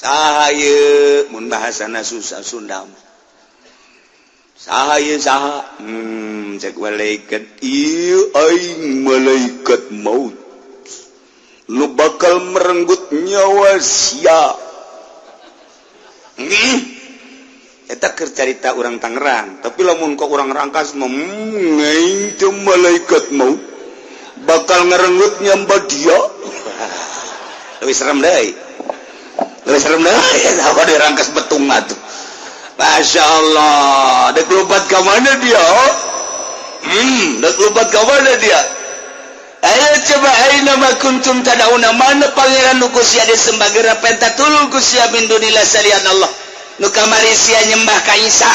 saha ieu? Mun bahasana susah Sunda mah, saha ieu, saha? Cek malaikat, ieu aing malaikat maut lu bakal merenggut nyawa sia. Eta keur carita urang Tangerang, tapi lamun kok urang Rangkas mah, aing teh malaikat maut bakal ngerenggut nyamba dia." Lebih serem deui, lebih serem deui apa di Rangkas Betung atuh. Masya Allah, dek lompat ke mana dia? Dek lompat ke mana dia? Ayo coba, aina ma kuntum tad'una, mana pangeran nu ku sia disembah, geura penta tulung ku sia, min dunillah, salian Allah. Nu kamari sia nyembah ka Isa,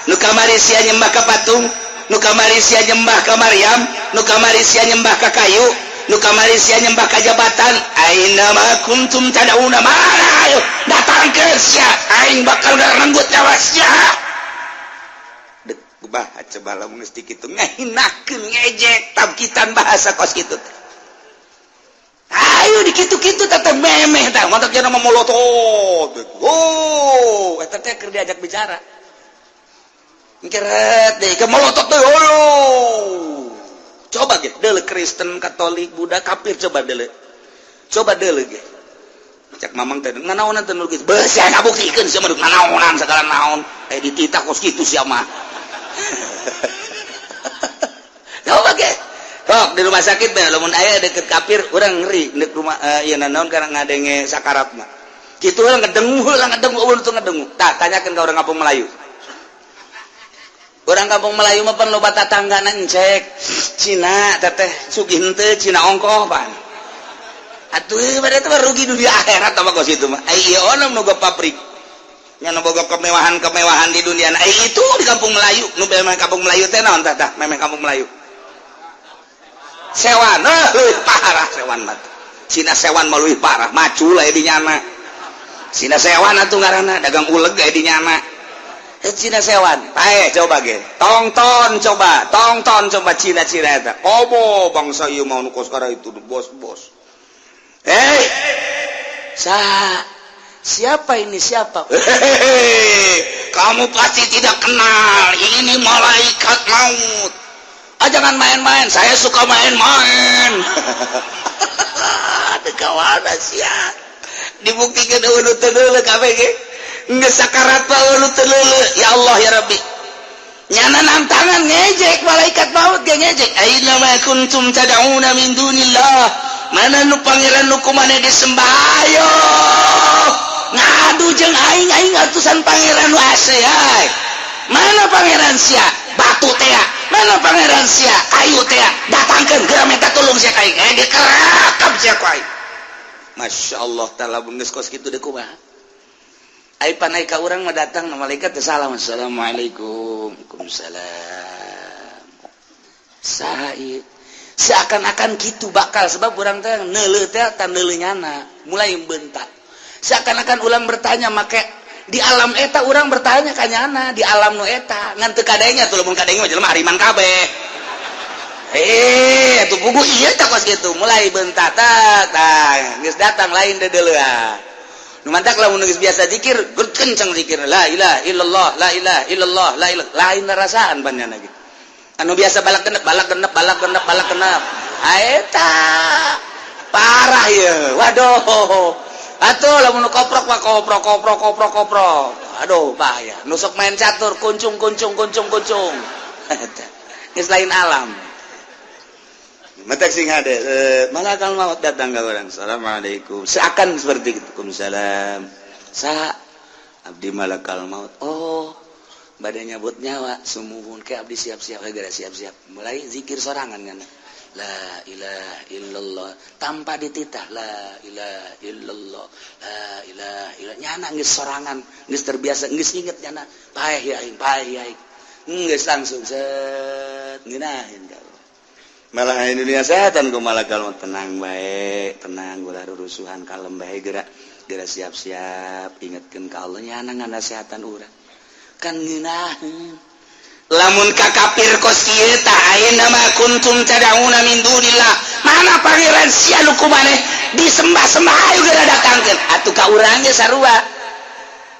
nu kamari sia nyembah ka patung, nu kamari sia nyembah ka Maryam, nu kamari sia nyembah ka kayu, nu kamari sia nyembah ka jabatan, aina ma kuntum tad'una, mana? Ayo datang ke sia, aing bakal ngerenggut nyawa sia. Dek bah coba lamun geus kitu ngahinakeun, ngejek tabkitan bahasa kos kitu teh. Ayo dikitu-kitu tetep memeh tah mantak cenah molotot. Oh, eta teh keur diajak bicara. Keret deh ke molotot teh. Oh. Coba ge deuleu Kristen, Katolik, Buddha, kafir, coba deuleu. Coba deuleu ge. Cek mamang teh nganaonan teh nu geus beuh sia ngabuktikeun sia mah nganaonan segala naon. Eh, dititah kos kitu sia mah. Coba ge. Kok di rumah sakit bae lamun aya deket kafir urang ngeri dek rumah ieu naon karena ngadenge sakarat mah. Kitu urang ngedengu heula, ngedengu eueuh teu ngedengu. Tah, tanyakeun ka urang kampung Melayu. Orang kampung Melayu mah pan loba tatangga encek Cina, teteh sugih henteu Cina ongkoh pan. Atuh pada itu rugi dunia akhirat apa kos itu mah. Ai ieu ono nu pabrik. Nya nu boga kemewahan-kemewahan di dunia. Ai itu di kampung Melayu, nu memang kampung Melayu teh naon tah tah memang kampung Melayu. Sewan, oh, leuwih parah sewan mah. Cina sewan mah leuwih parah, macul aya di nyana. Cina sewan atuh ngaranna dagang uleg aya di nyana. Cina sewan pae coba ge tongton, coba tongton, coba Cina-Cina eta komo bangsa ieu mau nu kos itu bos-bos. Eh, sa siapa ini? Siapa? Hehehe, kamu pasti tidak kenal, ini malaikat maut. Ah, jangan main-main, saya suka main-main. Ada kawan sia dibuktikan eueuh teu kabeh ge geus sakarat. Ya Allah, ya Rabbi, nyana tantangan ngejek malaikat maut ge ngejek, aina ma kuntum tad'una min dunillah, mana nu pangeran nu kumane disembah, ayo ngadu jeung aing, aing atusan pangeran nu ase. Ai mana pangeran sia, batu tea? Mana pangeran sia, kayu tea? Datangkeun geura, minta tolong sia ka aing. Eh, dikerakap sia ku aing. Masya Allah ta'ala, geus kos kitu deui kumaha? Ai panai ka urang mah datang malaikat teh salam, assalamualaikum, waalaikumsalam. Saha? Seakan-akan gitu bakal, sebab urang teh neuleuh teh tan neuleuh nyana mulai bentak. Seakan-akan ulang bertanya make di alam eta, urang bertanya ka nyana di alam nu eta ngan teu kadenge tuh. Lamun kadenge mah jelema hariman kabeh. Eh, tuh buku iya tak kos gitu mulai bentak tah geus datang lain deuleuhan. Nu mantak lamun geus biasa zikir, kenceng zikir la ilaha illallah, la ilaha illallah, la ilaha, lain rasaan banyak lagi. Anu biasa balak genep, balak genep, balak genep, balak genep. Eta parah ya. Waduh. Atuh lamun koprok mah koprok, koprok, koprok, koprok. Aduh, bahaya. Nusuk main catur, kuncung, kuncung, kuncung, kuncung. Eta. Geus lain alam. Matak sing hade, malakal maut datang ke orang. Assalamualaikum. Seakan seperti itu. Waalaikumsalam. Sa abdi malakal maut. Oh, badan nyabut nyawa. Sumuhun ke abdi, siap-siap, gara siap-siap. Mulai zikir sorangan kan. La ilaha illallah tanpa dititah, la ilaha illallah, la ilaha illallah. Nyana geus sorangan, geus terbiasa, geus inget nyana. Paeh ya aing, paeh ya aing. Geus langsung set ngeunaheun ka malah ini dunia setan ku malakal maut, tenang baik, tenang, ulah rusuhan, kalem bae, gerak gerak, siap-siap, ingatkeun ka Allah. Nyana nganasehatan urang kan ngeunaheun. Lamun ka kafir kos kieu tah, aina ma kuntum tad'una min dunillah, mana pangeran sia nu kumaneh disembah-sembah, ayo geura datangkeun atuh. Ka urang ge sarua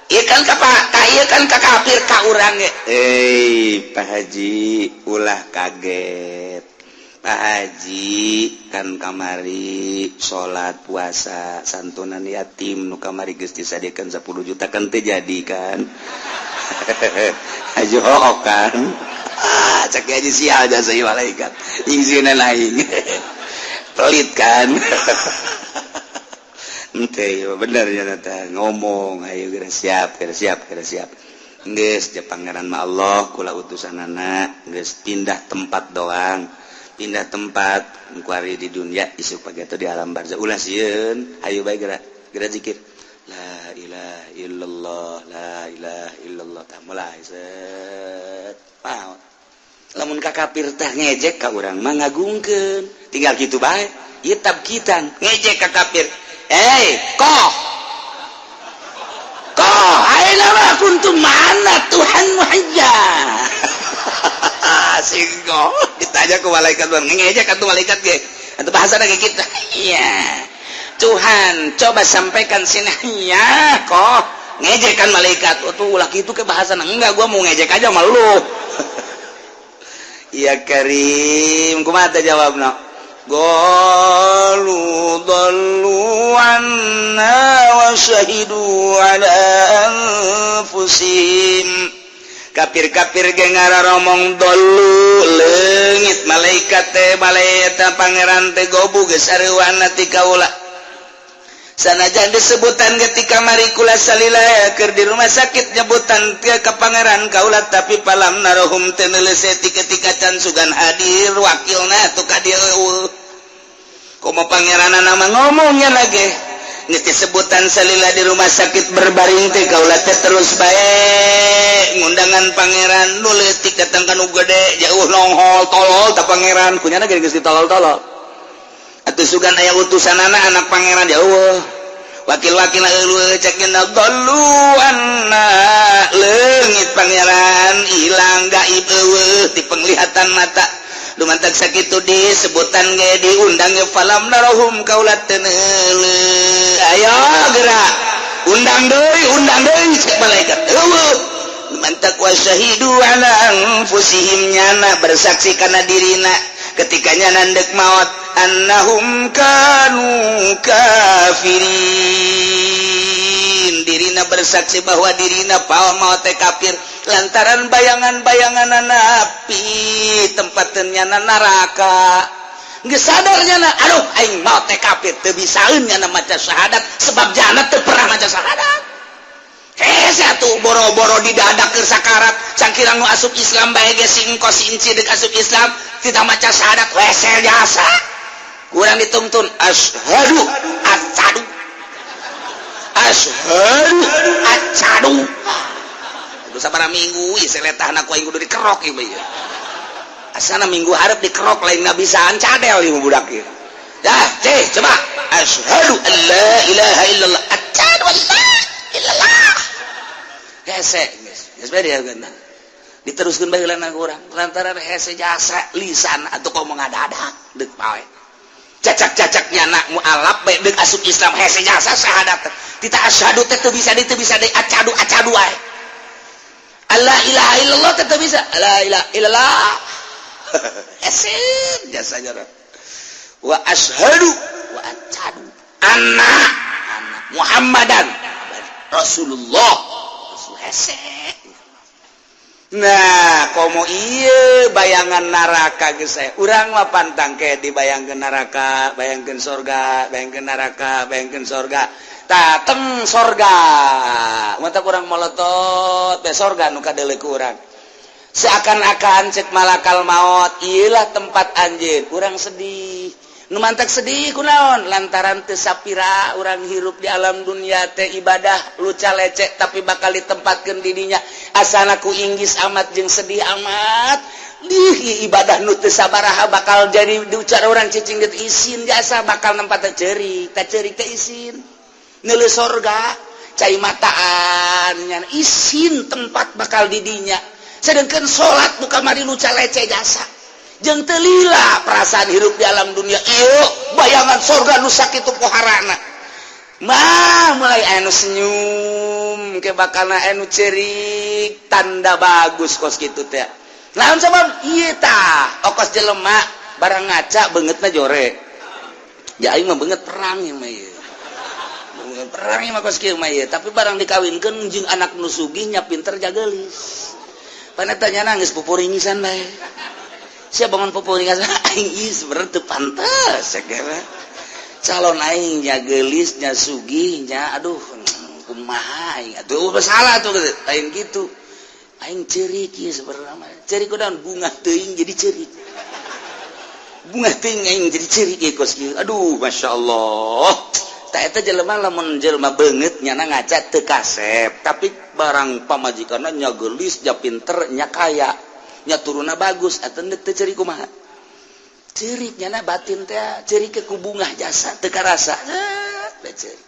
ieu kan, ka ka ieu kan ka kafir, ka urang ge, eh, Pak Haji, ulah kaget. Pak Haji kan kamari salat, puasa, santunan yatim nu kamari geus disadiakeun 10 juta kan teu jadi kan? Haji kan, ah, cek aja sial jasa malaikat nyingsieunan aing pelit kan. Ente bener ya ngomong, ayo geura siap, geura siap, geura siap. Geus je pangeran mah Allah, kula utusanana geus pindah tempat doang, pindah tempat kuari di dunia, isuk pagi itu di alam barzah. Ulah sieun, ayo bae geura geura zikir la ilaha illallah, la ilaha illallah. Tah mulai set maot. Lamun ka kafir teh ngejek, ka urang mah ngagungkeun, tinggal kitu bae ieu tabkitan. Ngejek ka kafir, eh, koh koh, aina ma kuntum, mana Tuhan muhajja singgo ditanya ke malaikat, bang ngejek atuh malaikat ge atau bahasa lagi kita, iya Tuhan coba sampaikan sini ya. Kok ngejek kan malaikat? Oh, tuh ulah gitu ke bahasa. Enggak, gua mau ngejek aja malu. Iya Karim, kumaha teh jawabna? Qalu dhallu anna wa syahidu ala anfusihim. Kafir-kafir ge ngararomong dolu leungit malaikat teh, malaikat pangeran teh gobu geus sareuwana ti kaula. Sanajan disebutan ketika mari kula salila keur di rumah sakit, nyebutan ke pangeran kaula, tapi falam narohum, teu ketika can sugan hadir wakilna tuh ka dieu. Komo pangeran nama ngomongnya lagi geus disebutan salila di rumah sakit berbaring teh, kaula teh terus bae ngundangan pangeran. Nu leutik datang ka nu gede, jauh nonghol tolol ta pangeran kunyana geus ditolol-tolol atuh. Sugan aya utusan anak anak pangeran jauh, wakil-wakil eueuh. Cek dhallu anna, leungit pangeran, hilang, gaib, eueuh di penglihatan mata. Lumantak sakitu disebutan ge, diundang ge, falam narohum, kaula teu. Ayo gerak, undang deui, undang deui, cek malaikat eueuh. Lumantak wa syahidu ala anfusihim, nyana bersaksi kana dirina ketika nyana ndek maot, annahum kanu kafirin. Dirina bersaksi bahwa dirina pawa maot teh kafir lantaran bayangan-bayangan api, tempatnya neraka. Geus sadar nyana, aduh, aing maot teh kafir, teu bisaeun nyana maca syahadat sebab jana teu pernah maca syahadat. Hese atuh, boro-boro didadak keur sakarat, cangkirang nu asup Islam bae ge singko sinci deuk asup Islam tidak maca syahadat, wesel jasa. Kurang dituntun asyhadu acadu, asyhadu acadu. Kudu sabaraha minggu ieu seletahna ku aing kudu dikerok ieu mah ieu. Asana minggu hareup dikerok, lain ngabisaan cadel ieu budak ieu. Dah, ceh, coba asyhadu an la ilaha illallah, asyhadu an la illallah. Hese geus geus bae dia diteruskeun bae heula urang lantaran hese jasa lisan atau komo ngadadak deuk pae cacak-cacak nyana mualaf bae deuk asup Islam, hese jasa syahadat. Tita asyhadu teh teu bisa, teu bisa deui, acadu acadu wae. La ilaha illallah teh teu bisa, la ilaha illallah hese jasa jara. Wa asyhadu wa acadu anna anna Muhammadan Rasulullah. Rasul hese. Nah, komo iya bayangan neraka geus saya. Urang mah pantang ke dibayangkeun neraka, bayangkeun sorga, bayangkeun neraka, bayangkeun sorga. Tah, teng sorga. Mata kurang molotot be sorga nu kadeuleu ku urang. Seakan-akan cek malakal maut, iyalah tempat anjeun. Urang sedih. Nu mantak sedih kunaon? Lantaran teu sapira urang hirup di alam dunia teh ibadah luca lecek, tapi bakal ditempatkeun di dinya. Asana ku inggis amat jeung sedih amat. Dih, ibadah nu teu sabaraha bakal jadi diucar orang cicing geus isin jasa bakal nempat ceurik, teh ceurik teh isin. Neuleuh sorga cai mataan nya isin tempat bakal di dinya. Sedangkan salat nu kamari luca lecek jasa jeung teu lila perasaan hirup di alam dunia, ieu bayangan sorga nu sakitu poharana mah mulai anu senyum ke bakalna anu cerik, tanda bagus kos kitu teh. Naon sabab ieu tah? Okos jelema barang ngaca beungeutna jore ya, aing mah beungeut perang ieu mah, ieu beungeut perang ieu mah kos kieu mah ieu. Tapi barang dikawinkeun jeung anak nu sugih nya pinter jageulis, paneta nya nangis pupuringisan bae. Siapa bangun pupuringisan, aing ieu sebenarnya teu pantes segera calon aing nya geulis nya sugih nya, aduh, kumaha aing atuh, salah tuh, lain gitu. Aing ceurik ieu sebenarnya mah, ceurik kunaon? Bunga teuing jadi ceurik, bunga teuing aing jadi ceurik ieu kos kieu. Aduh, masya Allah. Tak eta jelema lamun jelema beungeut nyana ngaca teu kasep, tapi barang pamajikanna nya geulis nya pinter nya kaya nya turunna bagus atuh, teu ceurik kumaha? Ceurik nyana batin teh, ceurik ke ku bungah jasa teu karasa teh ceurik.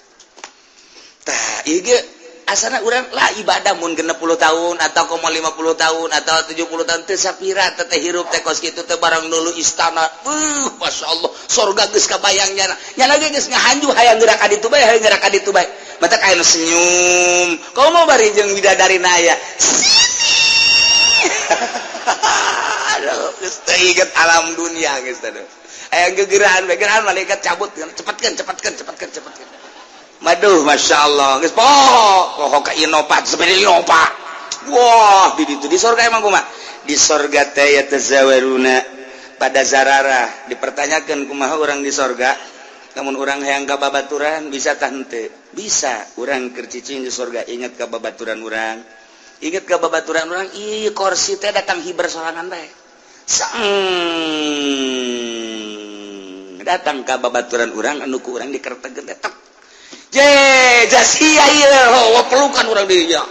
Tah, ieu ge asana urang lah ibadah mun 60 tahun atau koma 50 tahun atau 70 tahun teu sapira teh hirup teh kos kitu teh. Barang dulu istana, masya Allah, sorga geus kabayang nyana, nyana ge geus ngahanju hayang geura ka ditu bae, hayang geura ka ditu bae. Mata aya nu senyum komo bari jeung bidadari aya sini. Aduh, geus teu inget alam dunia geus teh. Aya gegeraan bae, gerahan malaikat cabut, cepatkeun, cepatkeun, cepatkeun, cepatkeun. Maduh, masya Allah, geus poho poho ka Innova, sepeda Innova. Wah, di ditu di sorga emang kumaha? Di sorga teh yatazawaruna pada zararah, dipertanyakan kumaha orang di sorga. Namun urang hayang ka babaturan bisa tah henteu? Bisa. Urang keur cicing di surga ingat ka babaturan urang. Ingat ka babaturan urang, ih kursi teh datang hiber sorangan bae. Sang datang ka babaturan urang anu ku urang dikertegeun teh tek. Je, jasia ieu, oh, pelukan urang dirinya.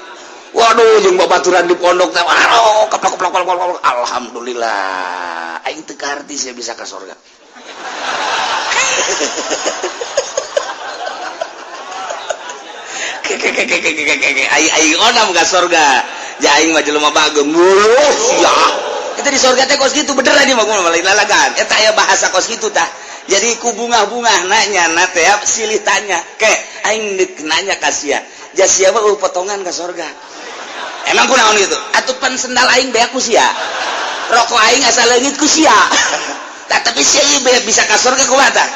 Waduh, jeung babaturan di pondok teh, waduh, keplok keplok keplok keplok. Alhamdulillah, aing teu kaharti sia bisa ka surga. Aing onam ka surga. Ja aing mah jelema bageng. Sia. Kita di surga teh kos kitu bener aja mah gua lain lalagan. Eta aya bahasa kos kitu tah. Jadi ku bunga-bunga nanya na teh silih tanya. Ke aing deuk nanya ka sia. Ja sia mah potongan ka surga. Emang kunaon gitu? Atuh pan sendal aing beak ku sia. Rokok aing asa leungit ku sia. Tah tapi sia ieu bisa ka surga kumaha tah?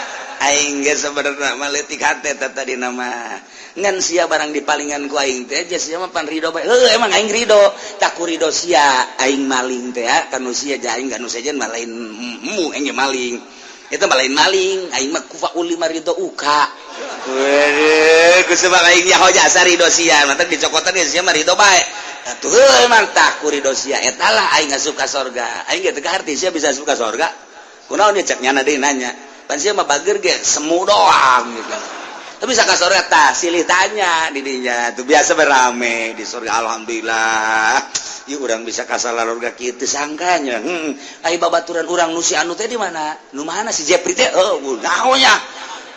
Aing ge sebenarnya mah leutik hate teh tadi nama. Ngan sia barang dipalingan ku aing teh ja sia mah pan ridho bae. Heuh emang aing ridho. Tak ku ridho sia aing maling teh ya kanu sia ja aing kanu sejen mah lain mu aing ge maling. Eta mah lain maling, aing mah kufa uli mah ridho uka. Wede, ku sebab aing nyaho jasa ridho sia, mantap dicokotan ge sia mah ridho bae. Atuh heuh emang tah ku ridho sia eta lah aing asup ka sorga. Aing ge teu kaharti sia bisa asup ka sorga. Kunaon nya cek nyana deui nanya. Pan sia mah bager ge semu doang gitu. Tapi bisa ka sorga tah silih tanya di dinya. Tuh biasa berame di surga alhamdulillah. Ieu urang bisa ka salarurga kieu teu sangkanya. Ai babaturan urang nu si anu teh di mana? Nu mana si Jepri teh? Heuh, naon nya?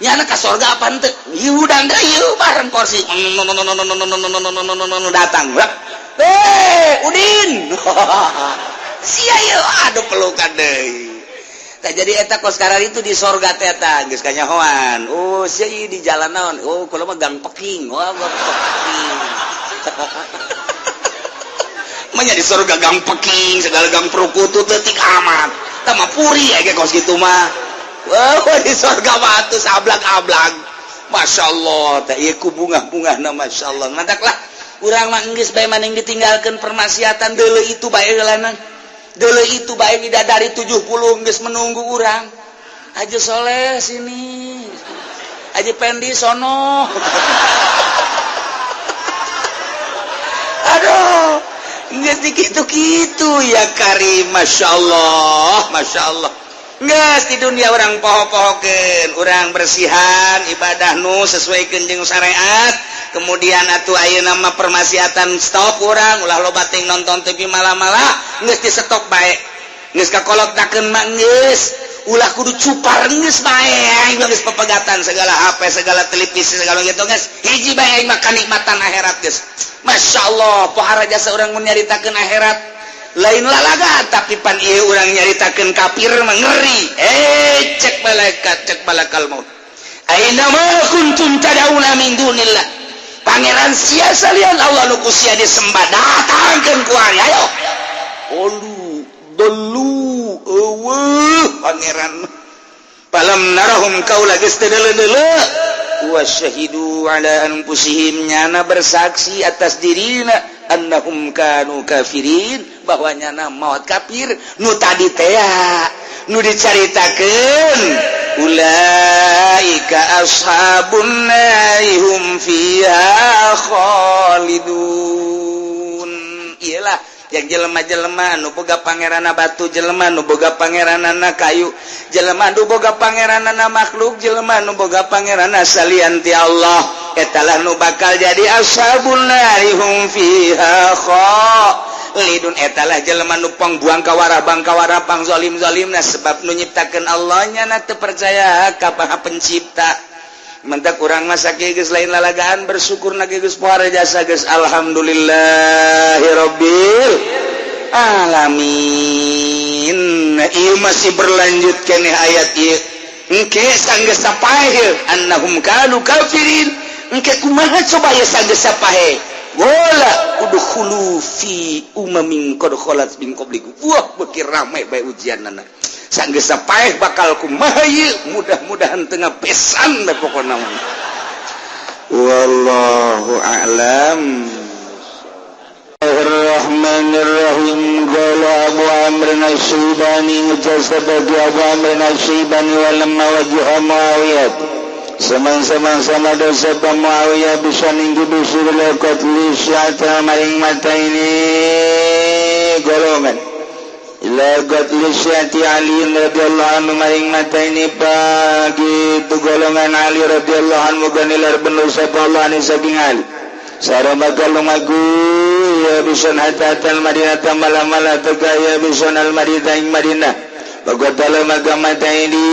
Nyana ka sorga apa henteu? Ieu hudang deui ieu bareng kursi. Datang. Eh, Udin. Sia ieu aduh pelukan deui. Tah jadi eta kos karar itu di sorga teh eta geus kanyahoan. Oh, sia ieu di jalan naon? Oh, kula mah gang peking. Wah, gang peking. Manya di surga gang peking segala gang perukutu teutik amat. Tah mah puri ge kos kitu mah. Wah, di surga mah atuh sablag-ablag. Masya Allah, teh ieu ku bungah-bungahna Masya Allah. Mantaklah urang mah geus bae maning ditinggalkeun permaksiatan deuleu itu bae heulana. Deuleu itu bae bidadari 70 geus menunggu urang. Haji Soleh sini. Haji Pendi sono. Aduh, geus dikitu-kitu ya Karim, Masya Allah, Masya Allah. Geus di dunia orang poho-pohokeun, urang bersihan ibadah nu sesuaikeun jeung syariat. Kemudian atuh ayeuna mah permaksiatan stop urang, ulah loba ting nonton TV malah-malah, geus di stop bae. Geus kakolot-dakeun mah geus, ulah kudu cupar geus bae aing mah geus pepegatan segala HP, segala televisi, segala gitu geus. Hiji bae aing mah kanikmatan akhirat geus. Masya Allah, pohara jasa urang mun nyaritakeun akhirat lain lalaga tapi pan ieu urang nyaritakeun kafir mah ngeri. Cek malaikat, cek malakal maut. Aina ma kuntum tad'una min dunillah. Pangeran sia salian Allah nu ku sia disembah datangkeun ku ari ayo. Olu dolu eueuh pangeran. Falam narahum kaula geus teu deuleu-deuleu. Wa syahidu ala anfusihim nyana bersaksi atas dirina annahum kanu kafirin bahwa nyana maut kafir nu tadi tea nu dicaritakeun ulaika ashabun nari hum fiha khalidun. Iyalah yang jelema-jelema nu boga pangeranna batu, jelema nu boga pangeranana kayu, jelema nu boga pangeranana makhluk, jelema nu boga pangeranna salian ti Allah, eta lah nu bakal jadi ashabun nari hum fiha khalidun. Eta lah jelema nu pangbuang kawarah bang kawarah pang zalim-zalimna sebab nu nyiptakeun Allah nya teu percaya ka Maha Pencipta. Mentak urang mah sakieu geus lain lalagaan bersyukur na geus pohara jasa geus alhamdulillahirabbil alamin. Ieu masih berlanjut keneh ayat ieu. Engke sanggeus sapaeh annahum kanu kafirin. Engke kumaha coba ye sanggeus sapaeh? Wala udkhulu fi umamin qad khalat min qablikum. Wah, beuki rame bae ujianna. Sanggeus sapaeh bakal kumaha ieu? Mudah-mudahan teu ngabesan bae pokona mah. Wallahu a'lam. Bismillahirrahmanirrahim. Qala Abu Amr al-Syaibani ijazah bagi Abu Amr al-Syaibani walamma wajha Muawiyah. Semang-semang sama dosa Muawiyah bisa ninggi bisur lekot lisyata maring mata ini golongan ila qatli syi'ati Ali radhiyallahu anhu maring mata ini pagi itu golongan Ali radhiyallahu anhu ganilar bener sapa Allah ani saking Ali. Sara bakal lumaku ya bison hatta al Madinah malam-malam teka ya bison al Madinah ing Madinah. Bagatala maka mata ini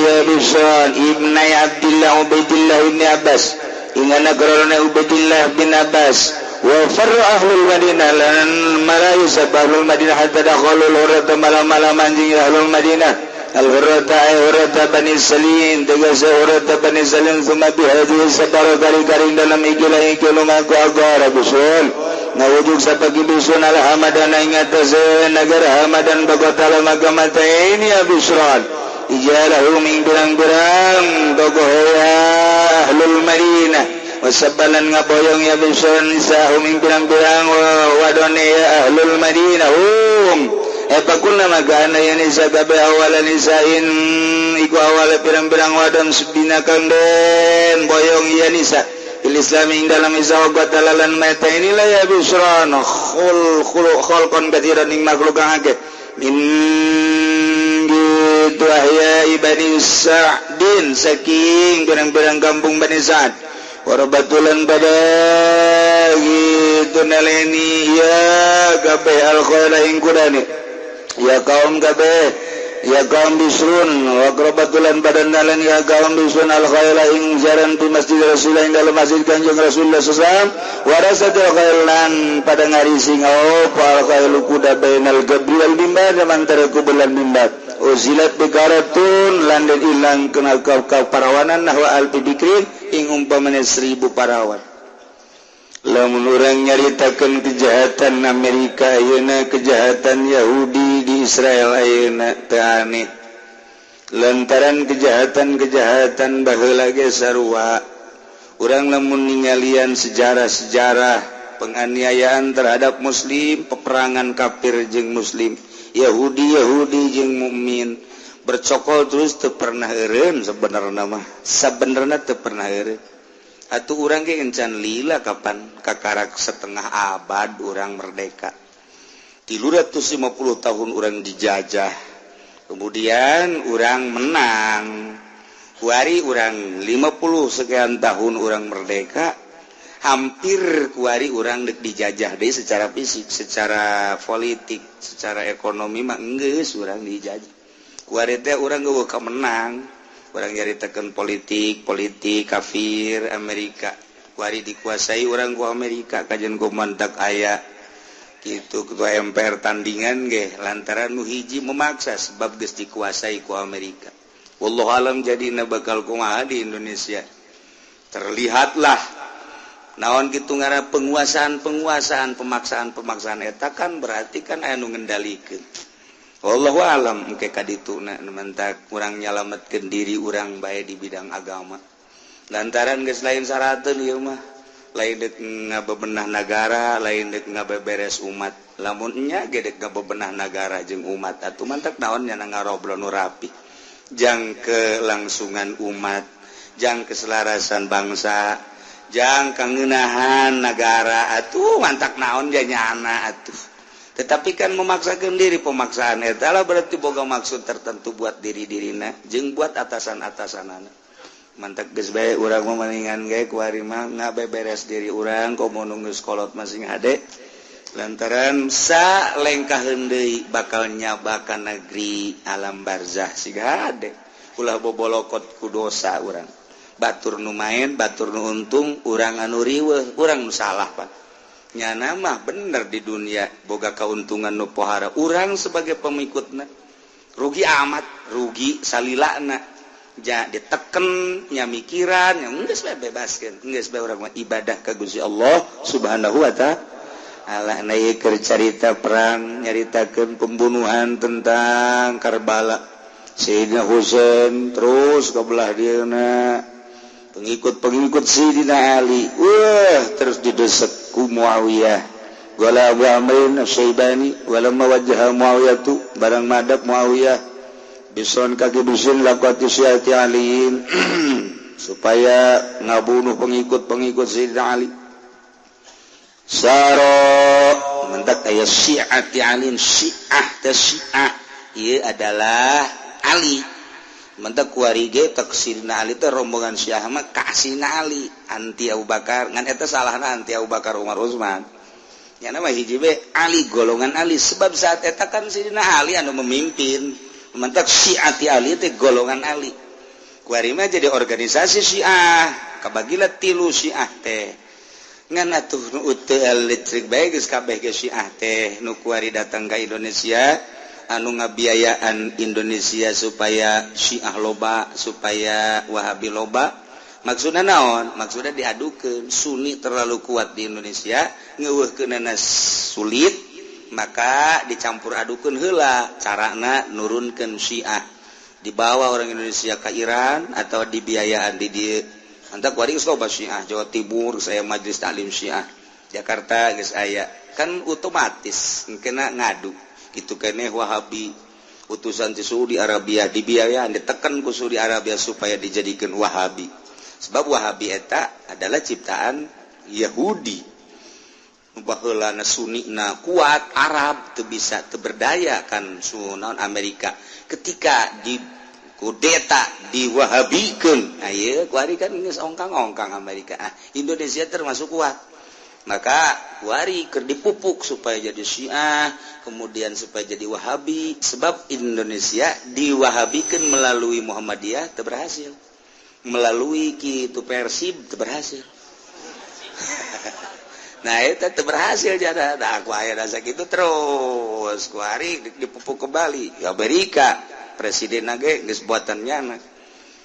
ya bison ibnai Abdillah Ubaidillah ibni Abbas ingana korona Ubaidillah bin Abbas wa farra ahlul Madinah lan marayu sapa ahlul Madinah hatta dakhalul hurrata malam-malam anjing ahlul Madinah al hurrata ay hurrata Bani Salim tegese hurrata Bani Salim summa bi hadhihi sabara kari-kari dalam ikilah iki lumaku agara bisun ngawujud sapa bisun al Hamadan ing atase negara Hamadan bagatala maka mata ini ya Bisran ijalahu ming pirang-pirang tokoh ya ahlul Madinah wasabalan ngaboyong ya Bisran nisahu ming pirang-pirang wadone ya ahlul Madinah hum epakunna maka ana ya nisa kabeh awala nisain iku awala pirang-pirang wadon subina kang den boyong ya nisa fil Islam ing dalam Islam batalalan mata inilah ya Bisran khul khul khalqan katsiran ing makhluk kang akeh min gitu ahya Bani Sa'din saking pirang-pirang kampung Bani Sa'd warabatulan pada gitu naleni ya kabeh al khaira ing kudane ya kaum kabeh ya kaum Bisrun wa qrabatulan badan nalen ya kaum Bisrun al khaira ing jaran di masjid Rasulullah ing dalam masjid Kanjeng Rasulullah sallallahu alaihi wasallam warasatul khailan pada ngarisi ngaup al khailu kuda bainal gabri wal mimbar antara kubur lan mimbar uzilat bikaratun lan den ilang kena kau parawanan nahwa alfi bikrin ing umpamane 1000 parawan. Lamun urang nyaritakeun kejahatan Amerika ayeuna, kejahatan Yahudi di Israel ayeuna teu aneh. Lantaran kejahatan-kejahatan baheula ge sarua. Urang lamun ningalian sejarah-sejarah penganiayaan terhadap muslim, peperangan kafir jeung muslim, Yahudi Yahudi jeung mukmin bercokol terus teu pernah eureun sebenarna mah. Sabenerna teu pernah eureun. Atuh urang ge encan lila kapan kakarak setengah abad urang merdeka. 350 tahun urang dijajah. Kemudian urang menang. Kuari urang 50 sekian tahun urang merdeka. Hampir kuari urang dek dijajah deui secara fisik, secara politik, secara ekonomi mah enggeus urang dijajah. Kuari teh urang geuweuh menang. Urang nyaritakeun politik, politik kafir Amerika. Kuari dikuasai urang ku Amerika kajen ku mantak aya kitu ketua MPR tandingan ge lantaran nu hiji memaksa sebab geus dikuasai ku Amerika. Wallahu alam jadina bakal kumaha di Indonesia. Terlihatlah naon kitu ngaran penguasaan-penguasaan, pemaksaan-pemaksaan eta kan berarti kan aya nu ngendalikeun. Wallahu alam engke ka dituna mentak kurang nyalametkeun diri urang bae di bidang agama. Lantaran geus lain sarateun ieu mah, lain dek ngabebenah nagara, lain dek ngabeberes umat. Lamun nya ge dek ngabebenah nagara jeung umat atuh mantak naon nya ngarobrol nu rapi. Jang kelangsungan umat, jang keselarasan bangsa, jang kangeunahan nagara atuh mantak naon ja nyana atuh. Tetapi kan memaksakan diri, pemaksaan eta lah berarti boga maksud tertentu buat diri-dirina jeung buat atasan-atasanana. Mantak geus bae urang mah mendingan ge kuari mah ngabeberes diri urang komo nu geus kolot masing hade. Lantaran sa lengkaheun deui bakal nyabakan negeri alam barzah siga hade. Ulah bobolokot ku dosa urang. Batur nu main, batur nu untung, urang anu riweuh, urang nu salah pak. Nyana mah bener di dunia boga keuntungan nu pohara urang sebagai pengikutna rugi amat, rugi salilana ja diteken nya mikiran nya geus bae bebaskeun, geus bae urang mah ibadah ka Gusti Allah Subhanahu wa taala. Nah ieu keur carita perang nyaritakeun pembunuhan tentang Karbala Sayyidina Husain terus ka belah dieuna pengikut-pengikut Sayyidina Ali wah terus didesek ku Muawiyah. Wala Abu Amrin Asy-Syaibani walamma wajjaha Muawiyah tu barang madap Muawiyah bison kaki bisin laqati syiati aliin supaya ngabunuh pengikut-pengikut Sayyidina Ali. Saro mentak aya Syiah ti Ali, Syiah teh Syiah ieu adalah Ali. Mentak kuari ge tek Sayyidina Ali teh rombongan Syiah mah ka Sayyidina Ali, anti Abu Bakar, ngan eta salahna anti Abu Bakar Umar Utsman. Nya mah hiji be Ali, golongan Ali, sebab saat eta kan Sayyidina Ali anu memimpin. Mentak Syiah ti Ali teh golongan Ali. Kuari mah jadi organisasi Syiah, kabagilah tilu Syiah teh. Ngan atuh nu teu listrik bae geus kabeh ge Syiah teh nu kuari datang ka Indonesia anu ngabiayaan Indonesia supaya Syiah loba, supaya Wahabi loba. Maksudna naon? Maksudna diadukeun Sunni terlalu kuat di Indonesia, ngeuweuhkeunana sulit, maka dicampur adukeun heula carana nurunkeun Syiah. Dibawa orang Indonesia ke Iran atau dibiayaan di dieu. Mantap kuari geus loba Syiah Jawa Timur, saya Majelis Taklim Syiah Jakarta geus aya. Kan otomatis kena ngadu. Kitu keneh Wahabi utusan ti Saudi Arabia dibiayaan ditekan ku Saudi Arabia supaya dijadikan Wahabi. Sebab Wahabi eta adalah ciptaan Yahudi. Baheulana Sunni na kuat, Arab teu bisa teu berdaya kan sunaon Amerika. Ketika di kudeta diwahabikeun, ieu kuari kan geus ongkang-ongkang Amerika. Ah, Indonesia termasuk kuat. Maka kuari keur dipupuk supaya jadi Syiah, kemudian supaya jadi Wahabi. Sebab Indonesia diwahabikeun melalui Muhammadiyah teu berhasil. Melalui kitu Persib teu berhasil. Nah itu teu berhasil jada. Nah aku aya rasa gitu terus kuari dipupuk kembali ke Amerika, presiden ge geus buatan nyana.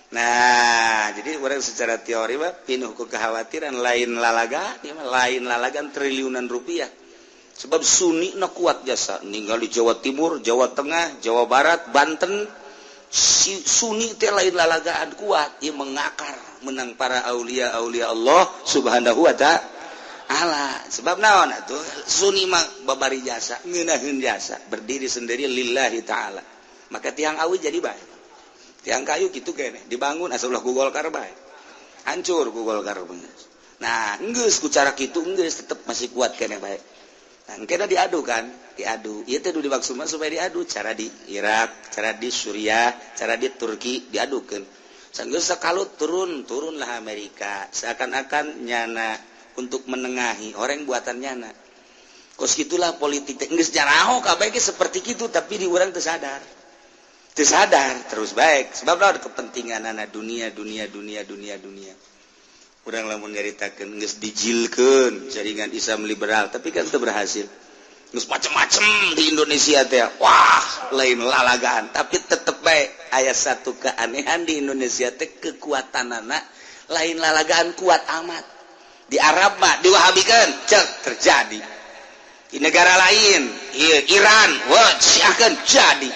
Nah jadi orang secara teori mah pinuh ku kekhawatiran, lain lalaga ieu mah, lain lalagan triliunan rupiah. Sebab Sunni na kuat jasa ninggal di Jawa Timur, Jawa Tengah, Jawa Barat, Banten. Si Sunni teh lain lalagaan kuat, ieu mengakar menang para aulia aulia Allah Subhanahu wa ta'ala. Sebab naon atuh Sunni mah babari jasa, ngeunaheun jasa, berdiri sendiri lillahi ta'ala. Maka tiang awi jadi bae. Tiang kayu gitu kene dibangun asal ulah ku Golkar bae. Hancur ku Golkar. Nah, geus ku cara kitu geus tetep masih kuat kene bae. Nah, kena diadu kan, diadu. Ieu teh dimaksud mah supaya diadu cara di Irak, cara di Suriah, cara di Turki diadukeun. Sanggeus sakalut turun, turunlah Amerika. Seakan-akan nyana untuk menengahi orang buatan nyana. Kos gitulah politik teh geus jaraho kabeh ge seperti kitu, tapi di urang teu sadar. Teu sadar terus baik sebab lawan kepentingan anak dunia dunia dunia dunia dunia. Urang lamun nyaritakeun geus dijilkeun jaringan Islam liberal tapi kan teu berhasil. Geus macem-macem di Indonesia teh. Wah, lain lalagaan tapi tetep bae aya satu keanehan di Indonesia teh, kekuatanana lain lalagaan kuat amat. Di Arab mah diwahabikeun, cek terjadi. Di negara lain, ieu Iran, wah syiahkeun jadi.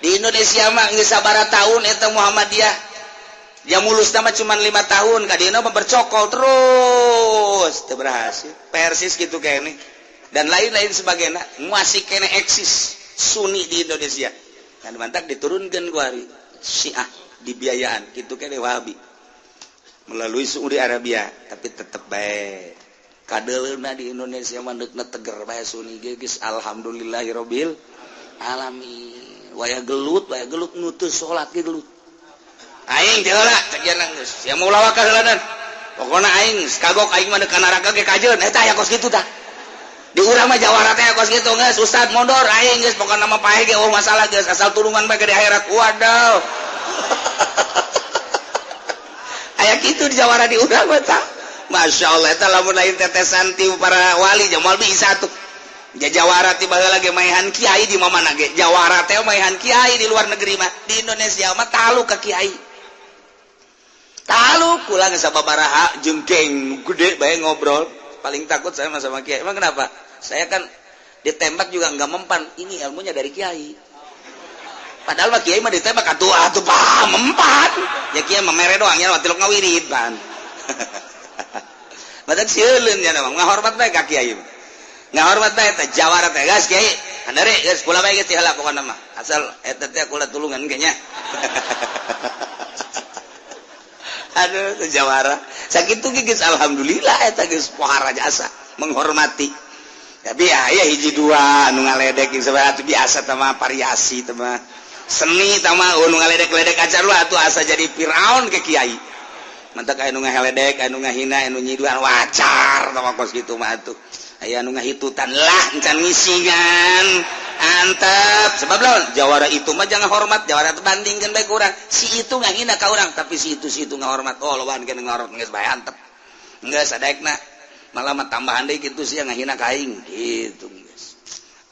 Di Indonesia mah geus sabaraha tahun eta Muhammadiyah. Ya mulus nama cuma 5 tahun, kadieuna mah bercokol terus, teu berhasil. Persis gitu kene. Dan lain-lain sebagainya, masih kene eksis Sunni di Indonesia. Dan mantak diturunkan ku hari Syiah dibiayaan gitu kene Wahabi melalui Saudi Arabia, tapi tetep bae kadeleuna di Indonesia mah deukna teger bae Sunni ge geus alhamdulillahirabbil alamin. Waya gelut nu teu salat ge gelut. Aing teh heula cek cenah geus. Sia mau lawak heulanan. Pokona aing kagok aing mah ka neraka ge kajeun. Eta aya kos kitu tah. Di urang mah jawara teh kos kitu geus ustad mondor aing geus pokona mah pae ge oh masalah geus asal tulungan bae ke di akhirat. Waduh. Aya kitu di jawara di urang mah tah. Masya Allah eta lamun lain tetesan ti para wali jamal bisa tuh. Ja jawara ti baheula ge maehan kiai di mamana ge. Jawara teh maehan kiai di luar negeri mah. Di Indonesia mah talu ka kiai. Talu kula geus sababaraha jeung geng gede bae ngobrol. Paling takut saya sama kiai. Emang kenapa? Saya kan ditembak juga nggak mempan. Ini ilmunya dari kiai. Padahal mah kiai mah ditembak atuh atuh paham mempan. Ya kiai mah mere doang ya tilok ngawirid pan. Badak sieun ya mah ngahormat bae ka kiai. Ngahormat bae teh jawara teh gas kiai. Handare geus kula bae geus heula pokona mah. Asal eta teh kula tulungan kayaknya. Aduh, jawara sakitu geus, alhamdulillah eta geus pohara jasa menghormati. Tapi ya hiji dua anu ngaledek sebenarnya biasa, tama variasi, tama seni, tama nu ngaledek-ledek acar lu atuh asa jadi Firaun ke kiai. Mantak aya nu ngaheledek, anu ngahina, anu nyiduan, wajar tama kos kitu mah atuh. Aya anu ngahitutan lah, encan ngisingan, antep. Sebab lawan jawara itu mah jangan hormat jawara itu, bandingkan baik urang si itu ngahina ka urang, tapi si itu ngahormat. Oh, lawan kan ngahormat geus bae, antep geus sadaekna. Malah mah tambahan deui kitu, sia ngahina ka aing gitu, geus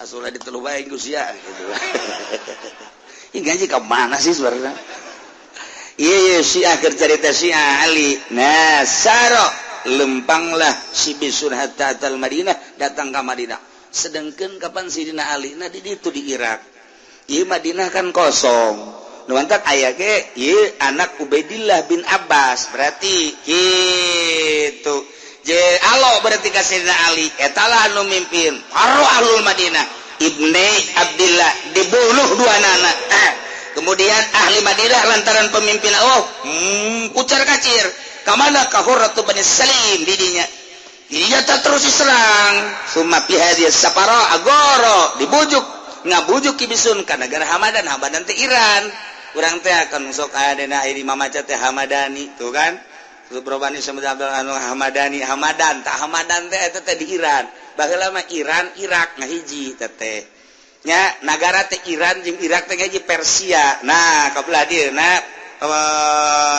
asula ditelu bae ku sia gitu. Ini gaji ke mana sih sebenarnya? Iya, si akhir cerita si Ali. Nah, saro lempanglah si Bisun hatta atal Madinah, datang ke Madinah. Sedangkan kapan Sidina Ali nah di itu di Irak. Iya, Madinah kan kosong. Nu mantak aya ge ieu anak Ubaidillah bin Abbas berarti gitu. Je alo berarti ka Sidina Ali eta lah anu mimpin. Faro ahlul Madinah Ibni Abdillah dibunuh dua nana. Kemudian ahli Madinah lantaran pemimpin, oh, kucar kacir kemana? Ka Hurratu Bani Salim didinya. Didinya tak terus diserang. Summa fi hadhihi sapara agoro dibujuk, ngabujuk Ki Bisun ka negara Hamadan. Hamadan teh Iran. Urang teh akan sok aya dina iri mamaca teh Hamadani tuh kan. Subrobani sama anu Hamadani, Hamadan tak, Hamadan teh eta teh di Iran. Baheula mah Iran Irak ngahiji teh nya, nagara teh Iran jeung Irak teh ngahiji Persia. Nah, kabelah dieu na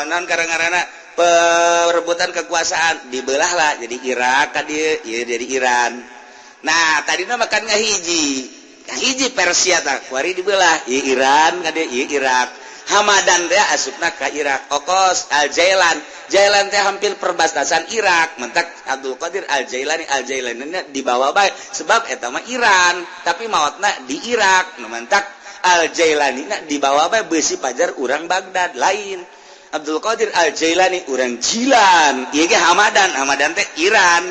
non karang-karana perebutan kekuasaan dibelah lah jadi Irak ka dieu, ieu jadi Iran. Nah, tadina makan ngahiji ngahiji Persia, tak kuari dibelah ieu Iran ka dieu, ieu Irak. Hamadan teh asupna ka Irak. Okos Al Jailan, Jailan teh hampir perbatasan Irak. Mentak Abdul Qadir Al Jailani, Al Jailani dibawa bae sebab eta mah Iran, tapi maotna di Irak. Nu mentak Al Jailani na dibawa bae beusi pajar urang Baghdad lain. Abdul Qadir Al Jailani urang Jilan, ieu ge Hamadan. Hamadan teh Iran.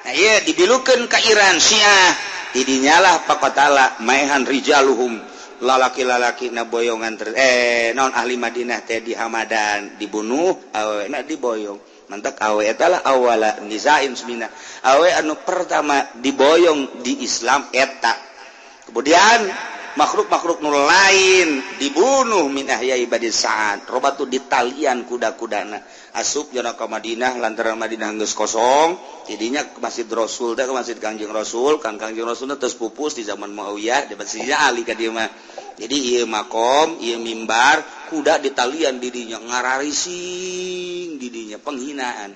Nah, ieu dibilukeun ka Iran Syiah. Didinyalah pakotala maehan rijaluhum, lalaki-lalaki na boyongan ter non ahli Madinah teh di Hamadan dibunuh, awe na diboyong. Mantak awe eta lah awala nisain semina, awe anu pertama diboyong di Islam eta. Kemudian makhluk-makhluk nu lain dibunuh min ahyai Bani Sa'ad robatu ditalian kuda-kudana asup jana ka Madinah. Lantaran Madinah geus kosong, jadinya ke Masjid Rasul teh, ke Masjid Kangjeng Rasul. Kang Kangjeng Rasul terus pupus di zaman Muawiyah, di Masjidnya Ali ka dieu mah. Jadi ieu makom, ieu mimbar, kuda ditalian didinya, ngararising didinya, penghinaan.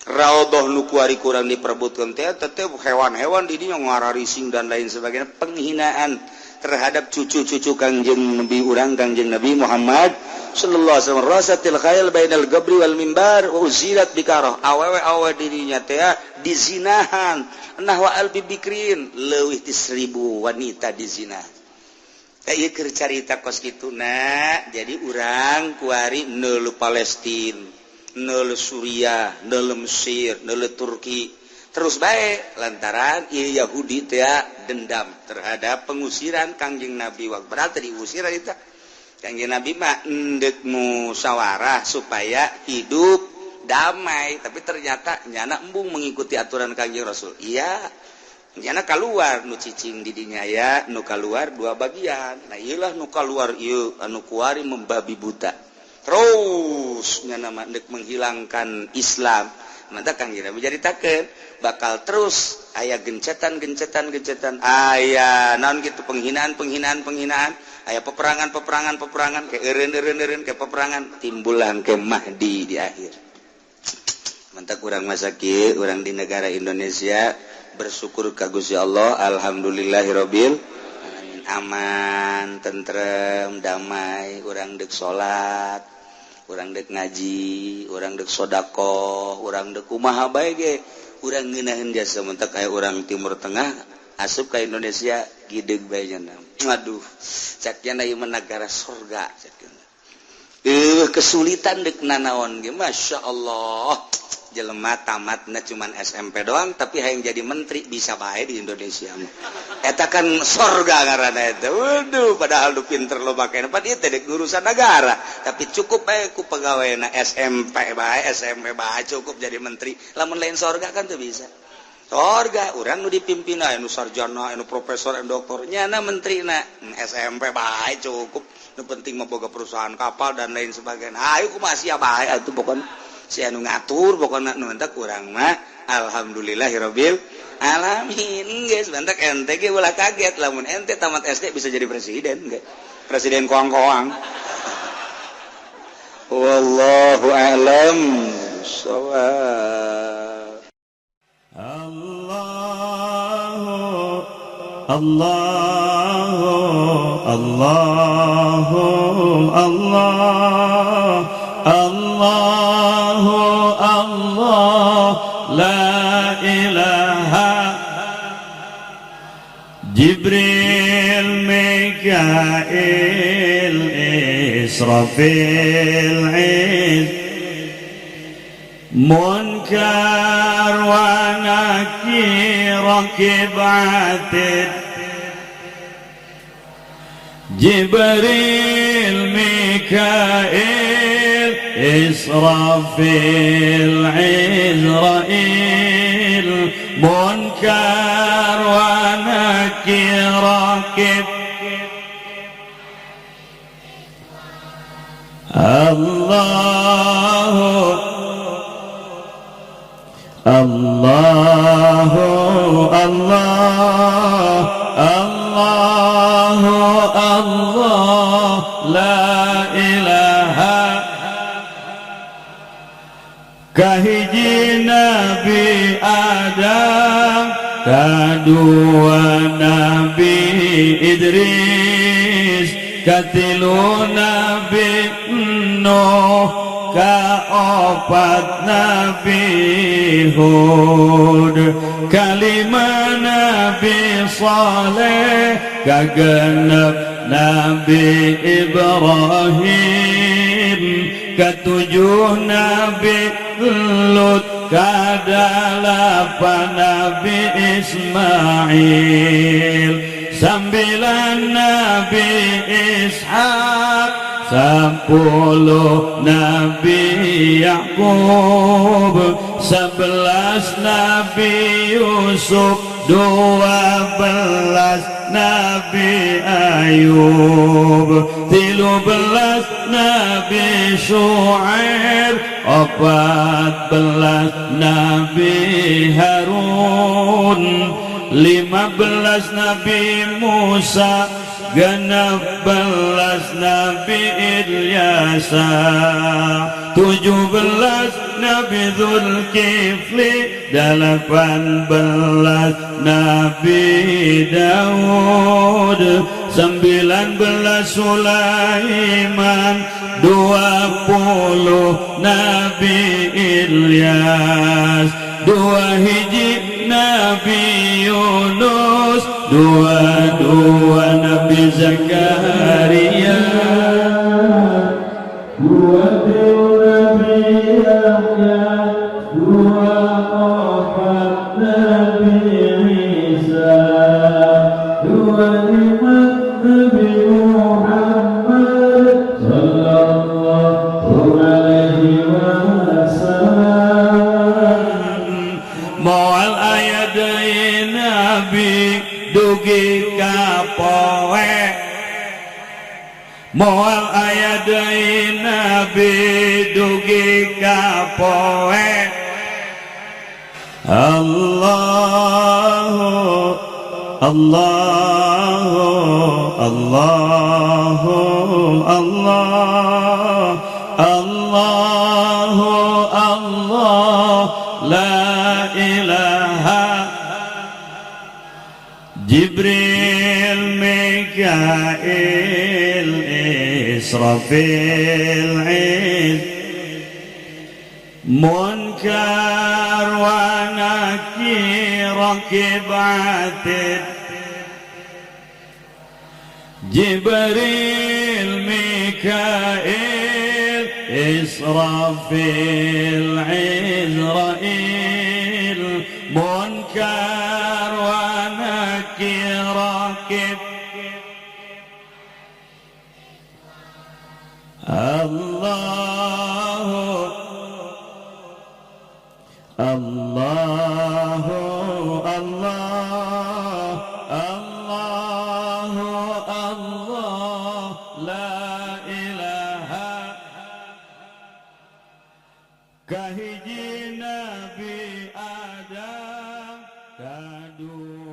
Raudhah nu kuari kurang diperebutkeun teh teh hewan-hewan didinya ngararising dan lain sebagainya, penghinaan terhadap cucu-cucu Kangjeng Nabi urang, Kangjeng Nabi Muhammad sallallahu alaihi wasallam. Rasatil khail bainal gabri wal mimbar wa uzilat bikarah, awewe awewe dirinya teh dizinahan, nahwa alfi bikrin, leuwih ti 1000 wanita dizina. Ieu keur carita kos kitu na. Jadi urang kuari neuleuh Palestin, neuleuh Suriah, neuleuh Mesir, neuleuh Turki terus baik lantaran ieu Yahudi teh dendam terhadap pengusiran Kangjeng Nabi. Waktu berarti diusir itu Kangjeng Nabi mah endek musyawarah supaya hidup damai, tapi ternyata nyana embung mengikuti aturan Kangjeng Rasul. Iya, nyana keluar nu cicing di dinya ya, nu keluar dua bagian. Nah, iyalah nu keluar ieu anu kuari membabi buta terus nyana mah endek menghilangkan Islam. Maka Kangjeng Nabi jadi taken bakal terus aya gencetan, gencetan, gencetan, aya naon gitu, penghinaan, penghinaan, penghinaan, aya peperangan, peperangan, peperangan, ke eureun eureun eureun ke peperangan, timbulan ke Mahdi di akhir. Mantap kurang masa kieu urang di negara Indonesia bersyukur ka Gusti Allah, alhamdulillahirabbil alamin, aman, tentrem, damai. Urang dek salat, urang dek ngaji, urang dek sodakoh, urang dek kumaha bae ge urang ngeunaheun jasa. Mentak aya urang Timur Tengah asup ka Indonesia, gideg bae nya. Aduh, cak nya ieu mah negara surga cak. Kesulitan dek nanaon ge, Masya Allah. Jelema tamatna cuman SMP doang, tapi hayang jadi menteri bisa bae di Indonesia mah. Eta kan sorga ngaranna eta. Waduh, padahal lu pinter lo make pan ieu teh urusan negara, tapi cukup bae ku pegawai SMP bae, SMP bae cukup jadi menteri. Lamun lain sorga kan tuh bisa. Sorga urang nu dipimpin anu sarjana, anu profesor, anu doktor, nyana menterina SMP bae cukup. Nu penting mah boga perusahaan kapal dan lain sebagainya. Ayo kumaha sia bae atuh, pokona si anu ngatur, pokona nu entak urang mah alhamdulillahirabbil alamin geus. Bantak ente ge ulah kaget lamun ente tamat SD bisa jadi presiden ge. Presiden koang-koang. Wallahu a'lam shawab. Allah Allah Allah Allah Allah Allah la ilaha. Jibril, Mikail, Israfil, Munkar wa Nakir, Raqib, Atid. Jibril, Mikail, Israfil, Izrail, Munkar wa Nakir, Raqib. Allah Allah Allah Allah Allah la ilaha. Kahiji Nabi Adam, kadua Nabi Idris, katilu Nabi Nuh, kaopat Nabi Hud, kalima Nabi Saleh, kagenep Nabi Ibrahim, ketujuh Nabi Lut, kadalapan Nabi Ismail, sambilan Nabi Ishak, 10 Nabi Yakub, 11 Nabi Yusuf, 12 Nabi Ayub, 13 Nabi Shu'aib, 14 Nabi Harun, 15 Nabi Musa, 16 Nabi Ilyasa, 17 Nabi Zulkifli, 18 Nabi Daud, 19 Sulaiman, 20 Nabi Ilyas, 2 Nabi Yunus, 22 Nabi Zakaria, 23 Nabi Yahya, 24 Nabi Isa, 25 Nabi Muhammad sallallahu alaihi wasallam. Moal aya deui nabi dugi ka poe, moal aya deui nabi dugi ka poe. Allahu Allahu Allahu Allah Allahu Allah la ilaha. Jibril, Mikail, Israfil, Munkar wa Nakir, Raqib, Atid. Jibril, Mikail, Israfil Izrail Munkar wa Nakir Rakib Allahu Allahu Allah Allahu Allah la ilaha kahiji Nabi Adam kadua